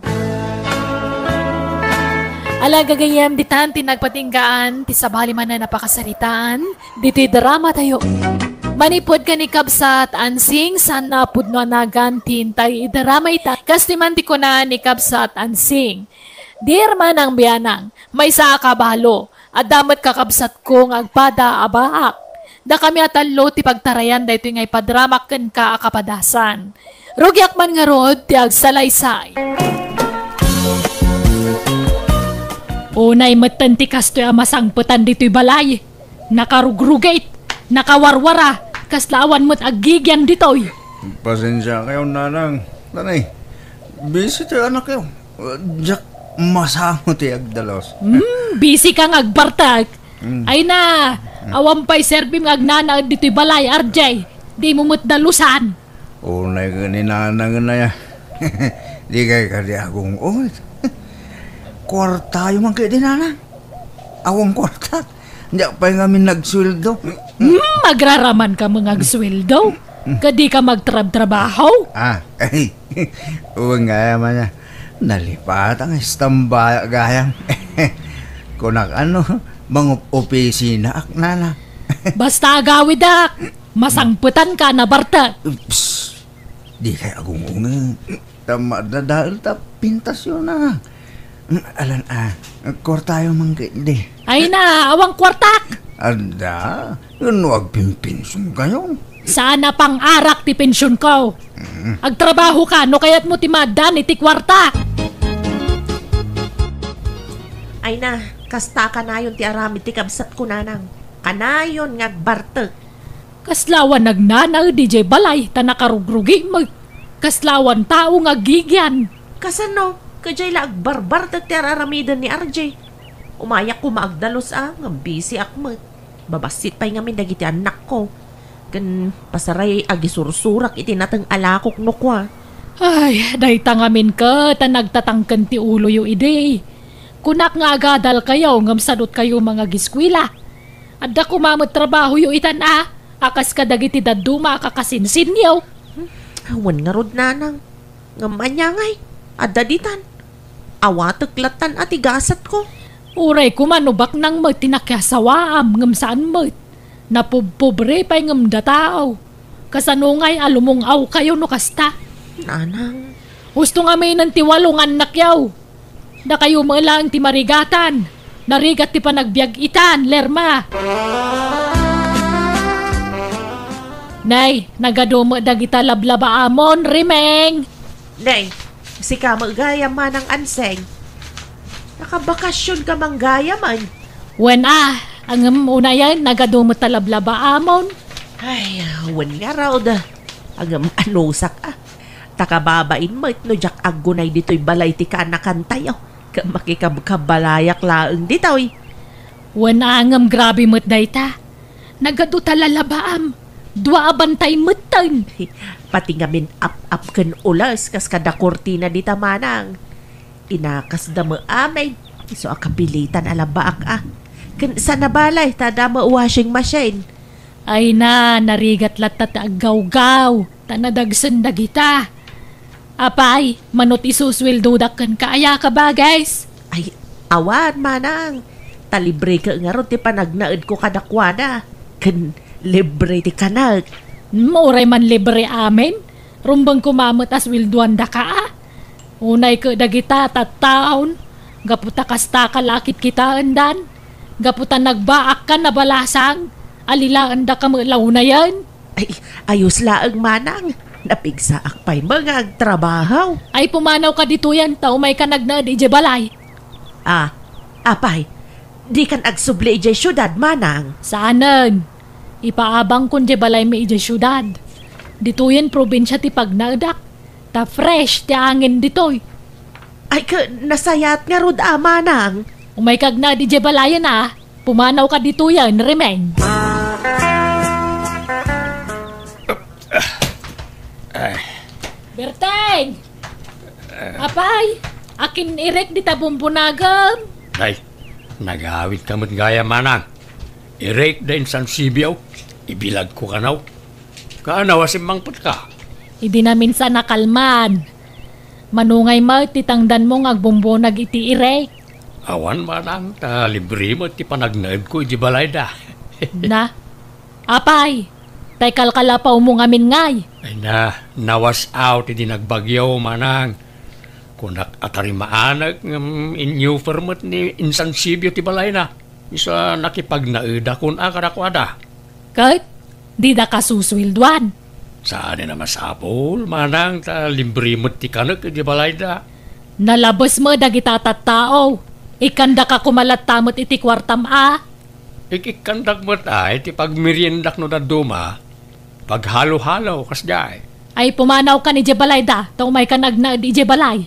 Ala gagayem, ditan ti nagpatinggaan ti sabali manen a pakasaritaan ditoy drama tayo. Manipud ken ni Kabsat Ansing, saan a pudno a nagan ti intay idrama ita. Kas ti man ti kuna ni Kabsat Ansing, "Dear Manang Bianang, maysa a kabalo, adda met kakabsatko nga agpada a baak. Dakami a tallo ti pagtarayan daytoy nga ipadramak kenka a kapadasan. Rugiak man ngarud ti agsalaysay." Unay metten ti kastoy a masangpetan ditoy balay. Nakarugrugit, nakawarwara, kasla awan met aggigian ditoy. Pasensiakayon, nanang. Tanay, busy ti anakyo. Diak masango ti agdalus. Hmm, busy ka nga agbartek. Hmm. Ay na, awan pay serbim nga agnanaed ditoy balay, R J. Dimo met dalusan. Unay ket ni nanang aya. Di kay kadi agung-unget. Kuartayo man kadi, nanang. Awan kuarta. Diak pay ngamin nagsueldo. Hmm, agraraman ka nga agsueldo? Kadi ka magtrabtrabaho? Ah, ay. Wen gayam aya. Nalipatan nga istambaya gayam. Kunak ano, mangup-opisina ak, nanang. Basta agawidak. Masangpetan ka, nabartek. Psst. Di kay agung-unget. Ta madadael ta pintasyon na. Mm, alan a, kuartayo man kadi. Ay na, awan kuartak. Adda, no agpinpinsyonkayo. Saan a pang-arak ti pensyonko. Mm. Agtrabaho ka, no kayatmo ti maaddaan iti kuarta. Ay na, kasta kanayon ti aramid ti kabsatko, nanang. Kanayon nga agbartek. Kasla awan agnanaed idiay balay ta nakarugrugi met. Kasla awan tao nga aggigian. Kasano? Kadiay la agbarbartek ti ar-aramiden ni R J. Umayak koma agdalus a, ngem busy ak met. Babassit pay ngamin dagiti annakko. Ken pasaray agisursurak iti nateng a lakok no kua. Ay, dayta ngamin ket a nagtatangken ti uloyo idi. Kunak nga agadalkayo ngem sadutkayo mangagiskuela. Adda koma met trabahoyo itan a, a kas kadagiti dadduma a kakasinsinyo. Hmm, awan ngarud, nanang. Ngem ania ngay, adda ditan. Awatek lattan a ti gasatko. Uray koma no baknang met ti nakiasawaam ngem saan met. Napubpobre pay ngem dataaw. Kasano ngay a lumung-awkayo no kasta? Nanang. Husto ngaminen ti walo nga annakyo. Dakayo met laeng ti marigatan. Narigat ti panagbiag itan, Lerma. Nay, nagadu met dagita lablabaamon, Rimeng. Nay, sika met gayam, Manang Anseng. Nakabakasyon ka man gayam. Wen a, ngem unayen, nagadu met a lablabaamon. Ay, wen ngarud. Ngem anusak a. Ta kababain met no diak aggunay ditoy balay ti kaanakantayo. Ket makikabkabalayak laeng ditoy. Wen a, ngem grabe met dayta. Nagadu ta lalabaam. Dua a bantay metten. Pati ngamin ap-ap ken ules kas kada kurtina dita, manang. Inakasda met amin. Isu a kapilitan a labaak a. Ken saan a balay ta adda met washing machine. Ay na, narigat latta ti aggawgaw, ta nadagsen dagita. Apay, mano ti susueldodak kenka aya, kabages? Ay, awan, manang. Ta libre ket ngarud ti panagnaedko kadakuada. Ken libre ti kanek. Hmm, uray man libre amin. Rumbeng koma met a sueldoandaka a. Unay ket dagita tattaon, gapu ta kastaka la a kitkitaendan, gapu ta nagbaakka a balasang, alilaendaka met la unayen. Ay, ayos laeng, manang. Napigsaak pay met nga agtrabaho. Ay, pumanawka ditoyen ta umayka nagnaed idiay balay. Ah, apay, dikan agsubli idiay siudad, manang? Saanen. Ipaabangkon diay balaymi idiay siudad. Ditoyen probinsia ti pagnaedak. Ta fresh ti angin ditoy. Ay, ket nasayaat ngarud a, manang. Umayka agnaed idiay balayen a. Pumanawka ditoyen, Remeng. Ay. Berteng! Apay, akin irek dita bumbunagem? Ay, nagawidka met gayam, manang. Irek da insansibio, ibilagko kano. Kaano a simmangpetka? Idi naminsan a kalman. Mano ngay met ti tangdanmo nga agbumbunag iti irek? Awan, manang, ta libre met ti panagnaedko iti balayda. Na, apay, tay kalkalapawmo ngamin ngay? Ay na, nawas-aw ti di nagbagyo, manang. Kunak a tarimaanek ngem inyuper met ni insansibio ti balayna. Isu a nakipagnaedakon a kadakuada. Ket didaka susueldoan. Saanen a masapul, manang, ta libre met ti kanek iti balayda. Nalabes met dagita tattao. Ikkandaka koma latta met iti kuartam a. Ikikkandak met ay ti pagmeriendak no dadduma. Paghalo-halo, kasdiay. Ay, pumanawkan idiay balayda, ta umaykan agnaed idiay balay.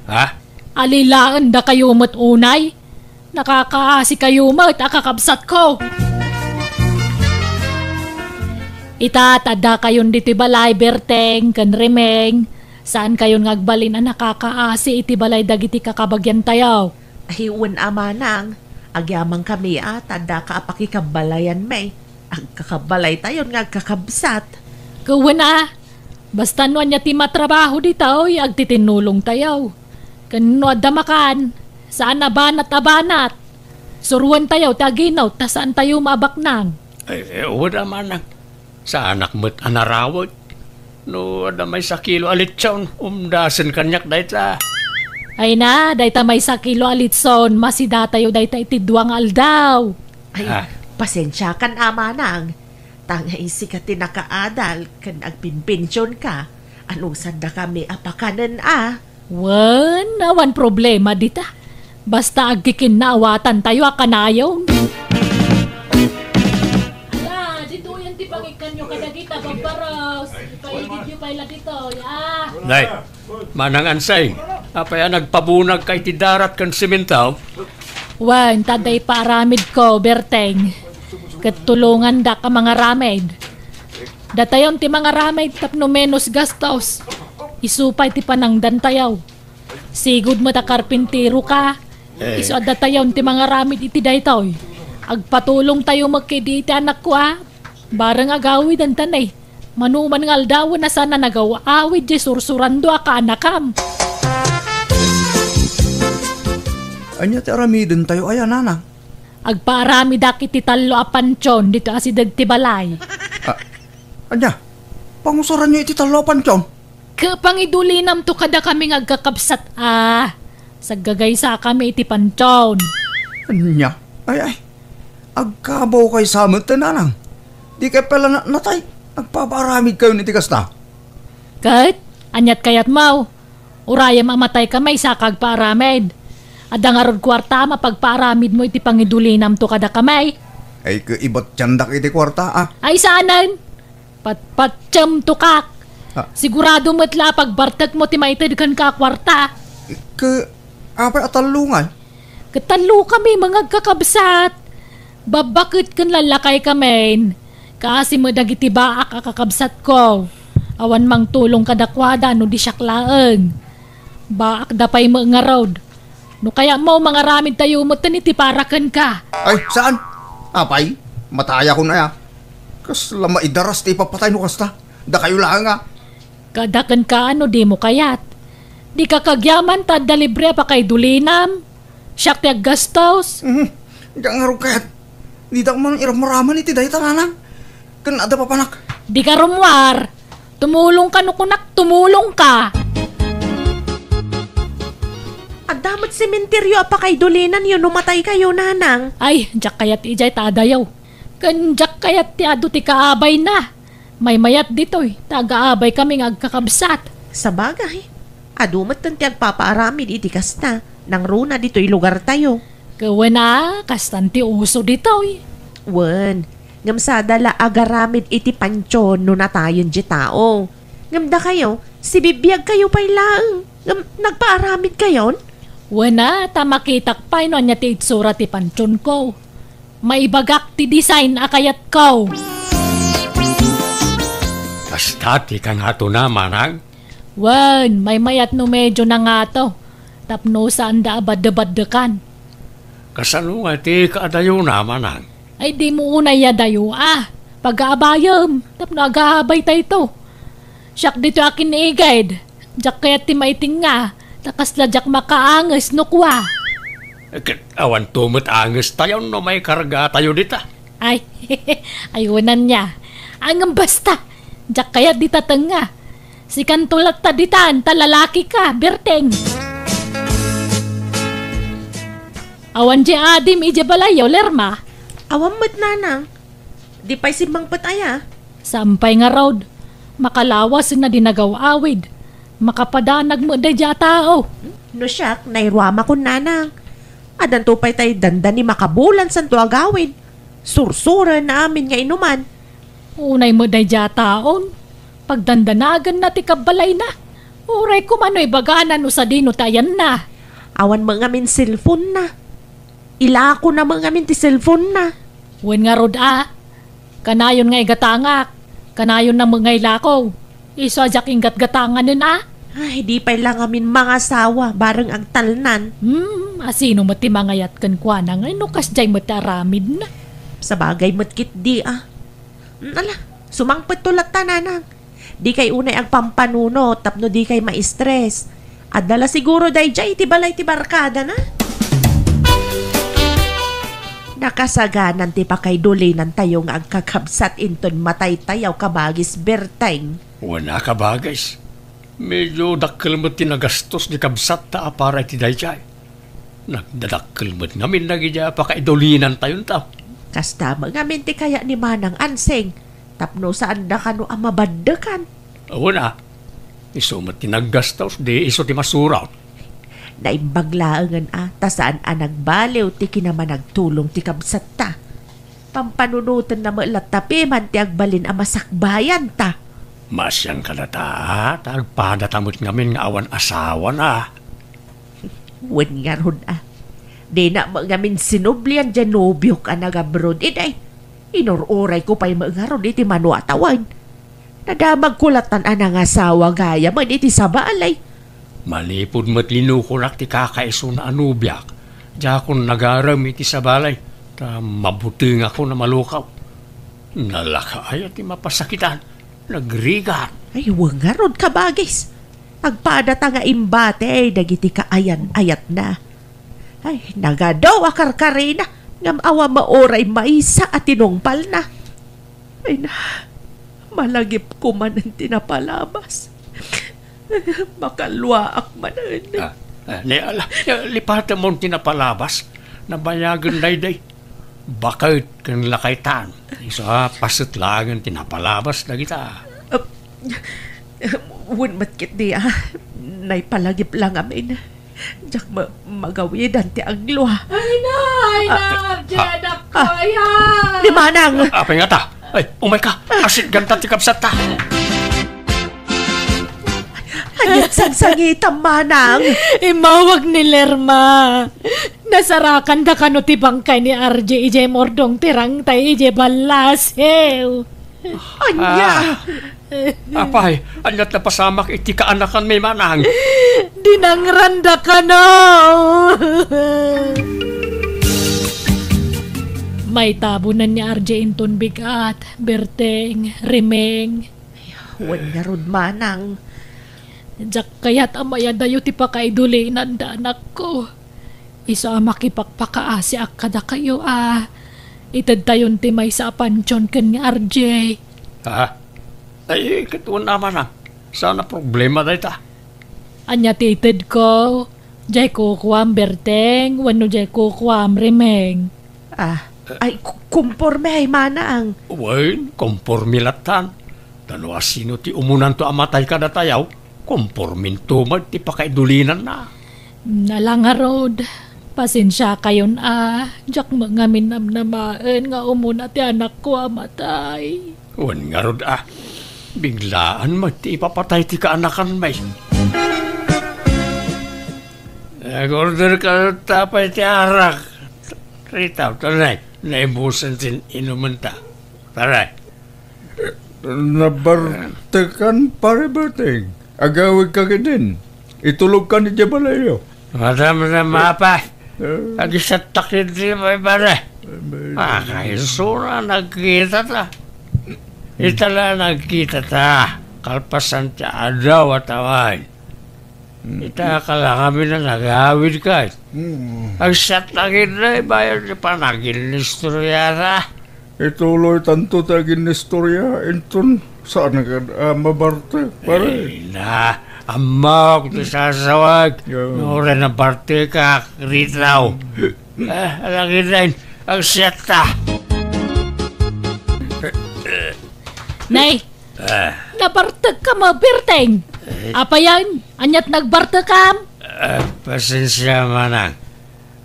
Ha? Alilaendakayo met unay. Nakakaasikayo met a kakabsatko. Ita, ta addakayon ditoy balay, Berteng ken Remeng. Saankayon nga agbalin a nakakaasi iti balay dagiti kakabagiantayo. Ay, wen a manang, agyamankami a ta addaka a pakikabalayanmi. Agkakabalaytayon nga agkakabsat. Ket wen a, basta no ania ti matrabaho ditoy, agtitinnulongtayo. Ken no adda makan, saan a banat a banat. Suroentayo ti aginut ta saantayo maabaknang. Ay, eh, wen a manang. Saanak met a narawek. No adda maysa kilo a litson, umdasen kaniak dayta. Ay na, dayta maysa kilo a litson, masidatayo dayta iti dua nga aldaw. Ay, ah, pasensiakan a manang. Ta nga sika ti nakaadal ken agpinpensionka, anusaddakami a pakanen a. Wen, awan problema dita. Basta agkikinnawatantayo a kanayon. Ala, ditoyen ti pangikkanyo kadagita, Babbaros. Ipaigidyo pay la ditoy, ah. Nay, Manang Ansay, apay a nagpabunagka iti darat ken semento? Wen, ta adda ipaaramidko, Berteng. Ket tulongandak a mangaramid. Datayon ti mangaramid tapno menos gastos. Isu pay ti panangdantayo. Sigud met a karpinteroka. Eh. Isu a datayon ti mangaramid iti daytoy. Agpatulongtayo met kadi iti anakko a. Bareng agawidenta ne. Mano man nga aldawen a saan a nagaw-awid diay sursurando a kaanakam. Ania ti aramidentayo aya, nanang? Agpaaramidak iti tallo a pantion ditoy asideg ti balay. Ah, ania? Pangusaranyo iti tallo a pantion? Ket pangidulinamto kadakami nga agkakabsat a. Saggagaysakami iti pantion. Ania? Ay, ay. Agkabawkay sa met, nanang. Dikay pay la natay. Agpapaaramidkayon iti kasta. Ket, aniat kayatmo? Urayem a matayka maysa ka agpaaramid. Adda ngarud kuarta a mapagpaaramidmo iti pangidulinamto kadakami? Ay, ke, ibatyandak iti kuarta, a. Ay, saanen? Patpatiemto kak. Ah. Sigurado met la a pagbartekmo ti maited kenka a kuarta. Ke, apay a tallo ngay? Ket tallo kami nga agkakabsat. Babbaket ken lallakay kamin. Kaasi met dagiti baak a kakabsatko. Awan mangtulong kadakuada no di siak laeng. Baakda pay met ngarud. No kayatmo, mangaramid tayo met iti para kenka. Ay, saan? Apay, matayakon aya. Kasla maidaras ti ipapatay no kasta. Dakayo laeng a. Kada kenka no dimo kayat. Dika kagyaman ta adda libre a pakaidulinam. Siak ti aggastos. Mhm. Diak ngarud kayat. Didak man iramraman iti dayta, nanang. Ken adda papanak. Dika rummuar. Tumulongka no kunak, tumulongka. Adda met sementeryo a pakaidulinanyo no mataykayo, nanang. Ay, diak kayat idiay ta adayo. Ken diak kayat ti adu ti kaabayna. Maymayat ditoy, ta agaabaykami nga agkakabsat. Sabagay, adu metten ti agpapaaramid iti kasta, nangruna ditoy lugartayo. Ket wen a, kastan ti uso ditoy. Wen, ngem sada la agaramid iti pantion no natayen ti tao. Ngem dakayo, sibibiagkayo pay laeng, ngem nagpaaramidkayon? Wen a, ta makitak pay no ania ti itsura ti pantionko. Maibagak ti design a kayatko. Kasta ti kangatona, manang? Wen, maymayat no medio nangato, tapno saanda a baddebaddekan. Kasano nga ti kaadayona, manang? Ay, dimo unay adayo a. Pagaabayem, tapno agaabaytayto. Siak ditoy a kiniged. Diak kayat ti maitinga, ta kasla diak makaanges no kua. Ket awanto met angestayon no maikargatayo dita. Ay, ay, wen ania. Ngem basta, diak kayat dita tengnga. Sikanto latta ditan, ta lalakika, Berteng. Awan diay adim idiay balayyo, Lerma? Awan met, nanang. Di pay simmangpet aya? Saan pay ngarud. Makalawasen a di nagaw-awid. Makapadanag met daydiay a tao. No siak, nairuamakon, nanang. Addanto pay tay dandani makabulan santo a gawid. Sursuren amin nga inuman. Unay met daydiay a taon. Pagdandanaganna ti kabbalayna. Uray koma no ibagana no sadino ti ayanna. Awan met ngamin cellphone-na. Ilakona met ngamin ti cellphone-na. Wen ngarud a. Kanayon nga igatangak. Kanayonna met nga ilako. Isu a diak inggatgatanganen a. Ay, di pay la ngamin mangasawa, bareng agtalnan. Hmm, a sino met ti mangayat kenkuana ngay no kasdiay met ti aramidna? Sabagay met ketdi a. Hmm, ala, sumangpetto latta, nanang. Dikay unay agpampanunot tapno dikay ma-stress. Adda la siguro daydiay iti balay ti barkadana. Nakasaganan ti pakaidulinantayo nga agkakabsat inton mataytayo, kabagis Berteng. Wen a, kabagis. Medyo dakkel met ti nagastos ti kabsatta a para iti daydiay. Nagdadakkel met ngamin dagiti a pakaidulinantayonto. Kasta met ngamin ti kayat ni Manang Ansing, tapno saanda kano a mabaddekan. Wen a, isu met ti naggastos, di isu ti masurot. Naimbag laengen a, ta saan a nagbaliw ti kinamanagtulong ti kabsatta. Pampanunotenna met latta piman ti agbalin a masakbayanta. Maasian kadata, ta agpadata met ngamin nga awan asawana. Wen ngarud a. Dina met ngamin sinublian diay nobiok a nagabroad, iday. Inur-urayko pay met ngarud iti mano a tawen. Nadamagko lattan a nangasawa gayamen iti sabali. Manipud met linukonak ti kakaisuna a nobiak, diakon nagarem iti sabali, ta mabutengakon a malukaw. Nalaka aya ti mapasakitan, nagrigat. Ay, wen ngarud, kabagis. Agpadata nga imbati dagiti kaayan-ayatna. Ay, nagadu a karkarina, ngem awan met uray maysa a tinungpalna. Ay na, malagipko manen ti napalabas. Makalluaak manen. Ah, ah, ni, ala, lipatemon ti napalabas. Nabayagen daydiay. Baket ken lakaytan. Isu a paset laengen ti napalabas dagita. Ah, wen met ketdi a, naipalagip la ngamin. Diak ma-, magawidan ti aglua. Ay na, ay na, Ah, R J, ah, anak ko, ah, ay, ah. Ni Manang! Apay ngata? Ay, umayka! Asitganta ti kabsatta! Ania't sangsangitam, Manang? Immawag ni Lerma. Nasarakanda kano ti bangkay ni R J idiay murdong ti rangtay idiay ballasiw. Ania? Ah. Apay, ania't napasamak iti kaanakanmi, Manang? Dinangranda kano. Maitabonen ni R J inton bigat, Berteng, Rimeng. Wen ngarud, Manang. Diak kayat a mayadayo ti pakaidulinanda, anakko. Isu a makipakpakaasiak kadakayo a itedtayon ti maysa a pantion ken ni R J. Ha? Ay, ket wen a, Manang. Saan a problema dayta? Ania ti itedko? Diay kukuam, Berteng, wenno diay kukuam, Rimeng? Ah, ay, ku-, kumpormi, Manang. Wen, kumpormi lattan. Ta no asino ti umunanto a matay kadatayo, kumporminto met ti pakaidulinanna. Ala ngarud, pasensiakayon a, diak met ngamin namnamaen nga umuna ti anakko a matay. Wen ngarud a, biglaan met ti ipapatay ti kaanakanmi. Nag-order ka ta pay ti arak. Rita, tunay, naibusan ti inumenta. Pare. Nabartekan, Pare Berting. Agawidka ketdin. Itulogkan idiay balayyo. Madam, madam, apa? Eh. Agisattak iti, pare. Eh, ah, kaisura, nagkita ta. Ita la nagkita ta. Kalpasan ti adaw a tawen. Ita, kalakami na nagawid kay. Mm. Agsat na gid na ibayan ti panaginnistorya na. Ituloy tanto ti aginnistorya, inton saan nga, ah, mabarte, pare? Ay na, ammok ti sasawag. Yeah. No, ren nabarte ka, ritaw. Ah, alagid na, agsat ta. Nay, Ah. Nabartekka, Berteng? Eh. Apayan? Ania't nagbartekam? Ah, pasensia, Manang.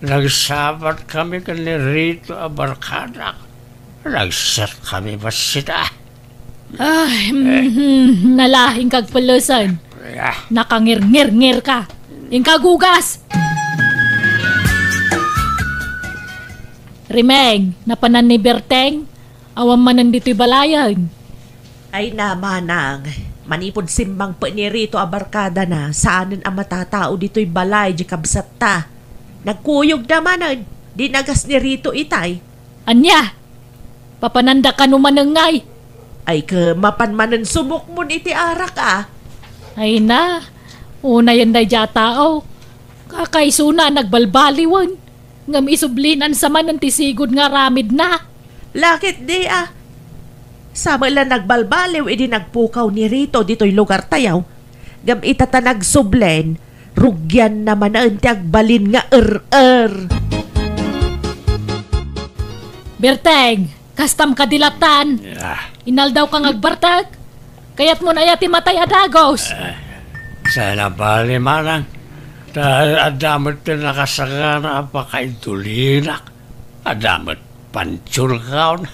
Nagsabat kami ken ni Rito a barkadak. Nagsat kami bassit, ah. Ay, eh. Mhm, nala, inkag pellesen. Ah. Nakangirngirngir ka. Inkag ugas. Rimeng, napanan ni Berteng? Awan manen ditoy balayen. Ay na, Manang, manipud simmangpet ni Rito a barkadana, saanen a matatao ditoy balay di kabsatta. Nagkuyogda manen, di nagas ni Rito itay. Ania? Papananda kano manen ngay? Ay, ket mapan manen sumukmon iti arak, a. Ay na, unayen daydiay a tao. Kakaisuna a nagbalbaliwen. Ngem isublinan sa manen ti sigud nga aramidna. Lakit di, a. Sa met la nagbalbaliw idi nagpukaw ni Rito ditoy lugartayo. Ngem ita ta nagsublen, rugianna manen ti agbalin nga er-er. Berteng, kastam kadi lattan? Ah. Inaldaw ka nga agbartek? Kayatmon aya ti matay a dagus? Eh, saan a bali, Manang. Ta adda met ti nakasagana a pakaidulina. Adda met pantionkaon.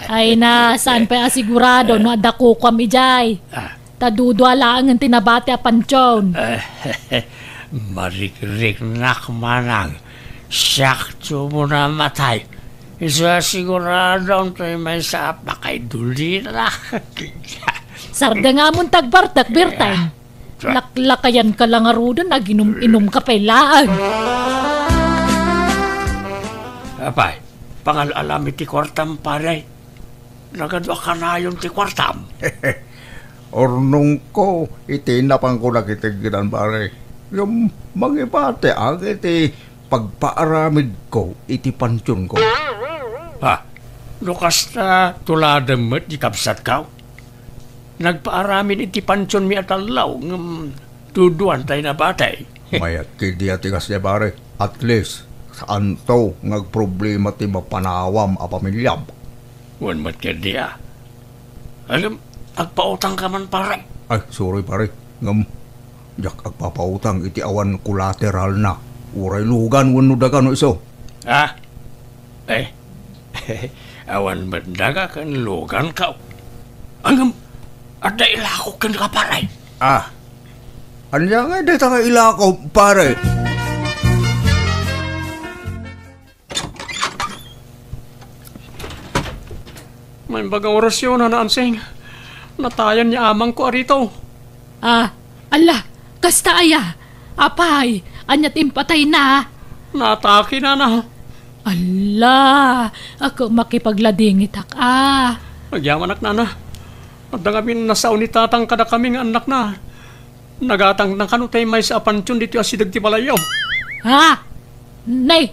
Ay na, saan pay a sigurado no adda kukuam idiay? Ah. Ta dudua laengen ti nabati a pantion. Eh, marikriknak, Manang. Siak ti umuna a matay. Isu a siguradon toy maysa a pakaidulina. Sardengamon ti agbartek, Berteng. Eh, sa- Laklakayan ka la ngaruden, aginum-inum ka pay laeng. Apay, pangal-alam iti kuartam, pare. Nagadu a kanayon ti kuartam. Urnongko iti napanko dagiti gidan, pare. Ngem mangibatiak iti pagpaaramidko iti pantionko. Ha? No kasta, tuladem met di kabsatko? Nagpaaramid iti pantionmi a tallo, ngem duduan tay nabati. Mayat ketdi a ti kasdiay, pare. At least, saanto nga agproblema ti mapanawam a pamiliam. Wen met ketdi a. Ngem, agpautangka man, pare. Ay, sorry, pare. Ngem, Diak agpapautang iti awan kolateralna. Uray lugan wenno daga no isu. Ah? Eh? Awan met daga ken luganka. Ngem, adda ilako kenka, pare. Ah. Ania ngay dayta nga ilako, pare? Naimbag nga orasyon, Nana Ansing. Natayan ni amangko a Rito. Ah, ala, kasta aya? Apay, ania ti impatayna? Naatake, Nana. Ala, ako makipagladingitak, ah. Agyamanak, Nana. Adda ngamin nasao ni Tatang kadakami nga annakna. Nagatangna kano tay maysa a pantion ditoy asideg ti balayyo. Ha? Nay,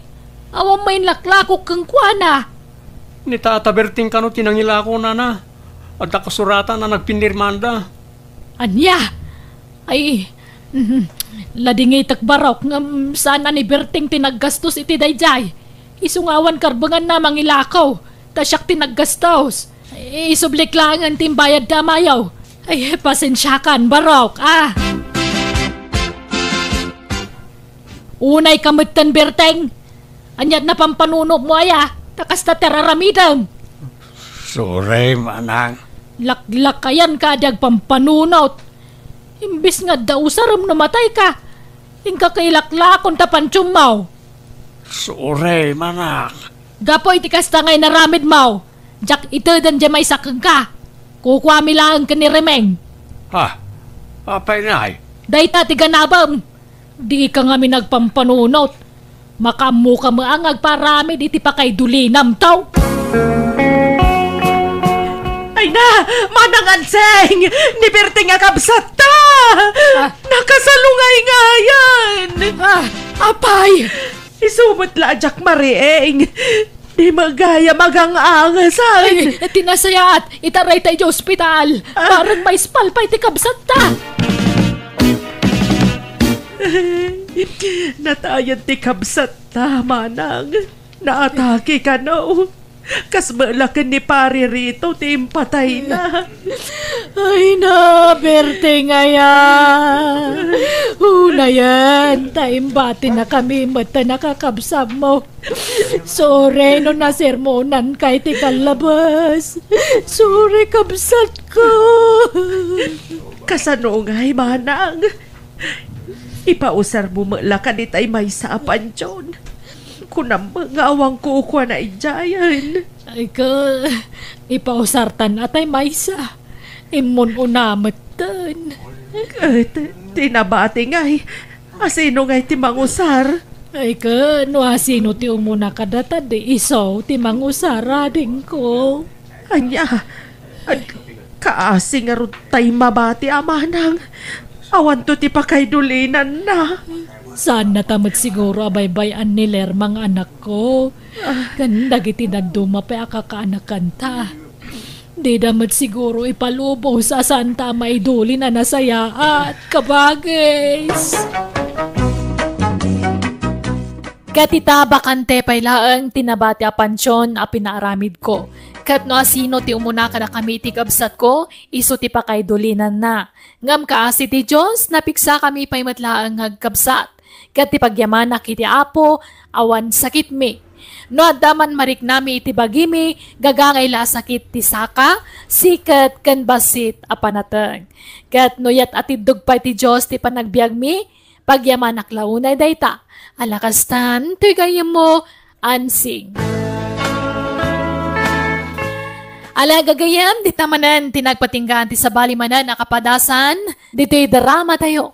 awan main laklakok kenkuana. Ni Tata Berting kano ti nangilako, Nana. Adda kasuratan a nagpinirmanda. Ania? Ay, mhm. Ladingitek, Barok, ngem saan a ni Berting ti naggastos iti daydiay. Isu nga awan karbenganna mangilako, ta siak ti naggastos. Isublik laengen ti imbayadda a mayo. Ay, pasensiakan, Barok, ah. Unayka metten, Berteng. Ania ti napampanunotmo aya? Ta kasta ti ar-aramidem. Sorry, manang. Laklakayanka a di agpampanunot. Imbes nga adda usarem no matayka, inka kailaklakon ta pantionmo. Sorry, manang. Gapu iti kasta nga inaramidmo, diak iteden diay maysa kenka. Kukuami laeng ken ni Remeng. Ha? Apay, Nay? Dayta ti ganabem. Dika ngamin agpampanunot. Makaammoka met nga agparamid iti pakaidulinamto. Ay na, Manang Anseng! Ni Berteng a kabsatta! Ah. Nakasalungayngayan! Ah, apay! Isu met la a diak mariing. Di met gayam agang-angesan. Ay, ti nasayaat, itaray ta iti ospital. Ah. Bareng maispal pay ti kabsatta. Natayan ti kabsatta, manang. Naatake kano. Kas met la ken ni Pari Rito ti impatayna. Ay na, Berteng aya. Unayen, ta imbatinakami met ta nakakabsatmo. Sorry no nasermonanka iti kallabes. Sorry, kabsatko. Kasano ngay, manang? Ipausarmo met la kadi tay maysa a pantion. Kunam met nga awan kukuana idiayen. Ay ka, ipausartan a tay maysa. Immun-una metten. Ket ti nabati ngay, asino ngay ti mangusar? Ay ka, no asino ti umuna kadata, di isu ti mangusar, adingko. Ania, ad-, kaasi ngarud tay mabati a manang. Awanto ti pakaidulinanna. Saannata met siguro a baybay-an ni Lerma nga anakko. Ah. Ken dagiti dadduma pay a kakaanakanta. Dida met siguro ipalubos a saanta a maidulin a nasayaat, kabagis. Ket ita, bakante pay laeng ti nabati a pantion a pinaaramidko. Ket no asino ti umuna kadakami iti kabsatko, isu ti pakaidulinanna. Ngem kaasi ti Dios, napigsakami pay met laeng nga agkabsat. Ket ti pagyamanak iti Apo, awan sakitmi. No adda man mariknami iti bagimi, gagangay la a sakit ti saka, siket, ken bassit a panateng. Ket no yat-atiddog pay ti Dios ti panagbiagmi, pagyamanak la unay dayta. Ala kastan, toy gayyemmo, Ansing. Ala gagayyem, dita manen ti nagpatinggaan ti sabali manen a kapadasan ditoy drama tayo.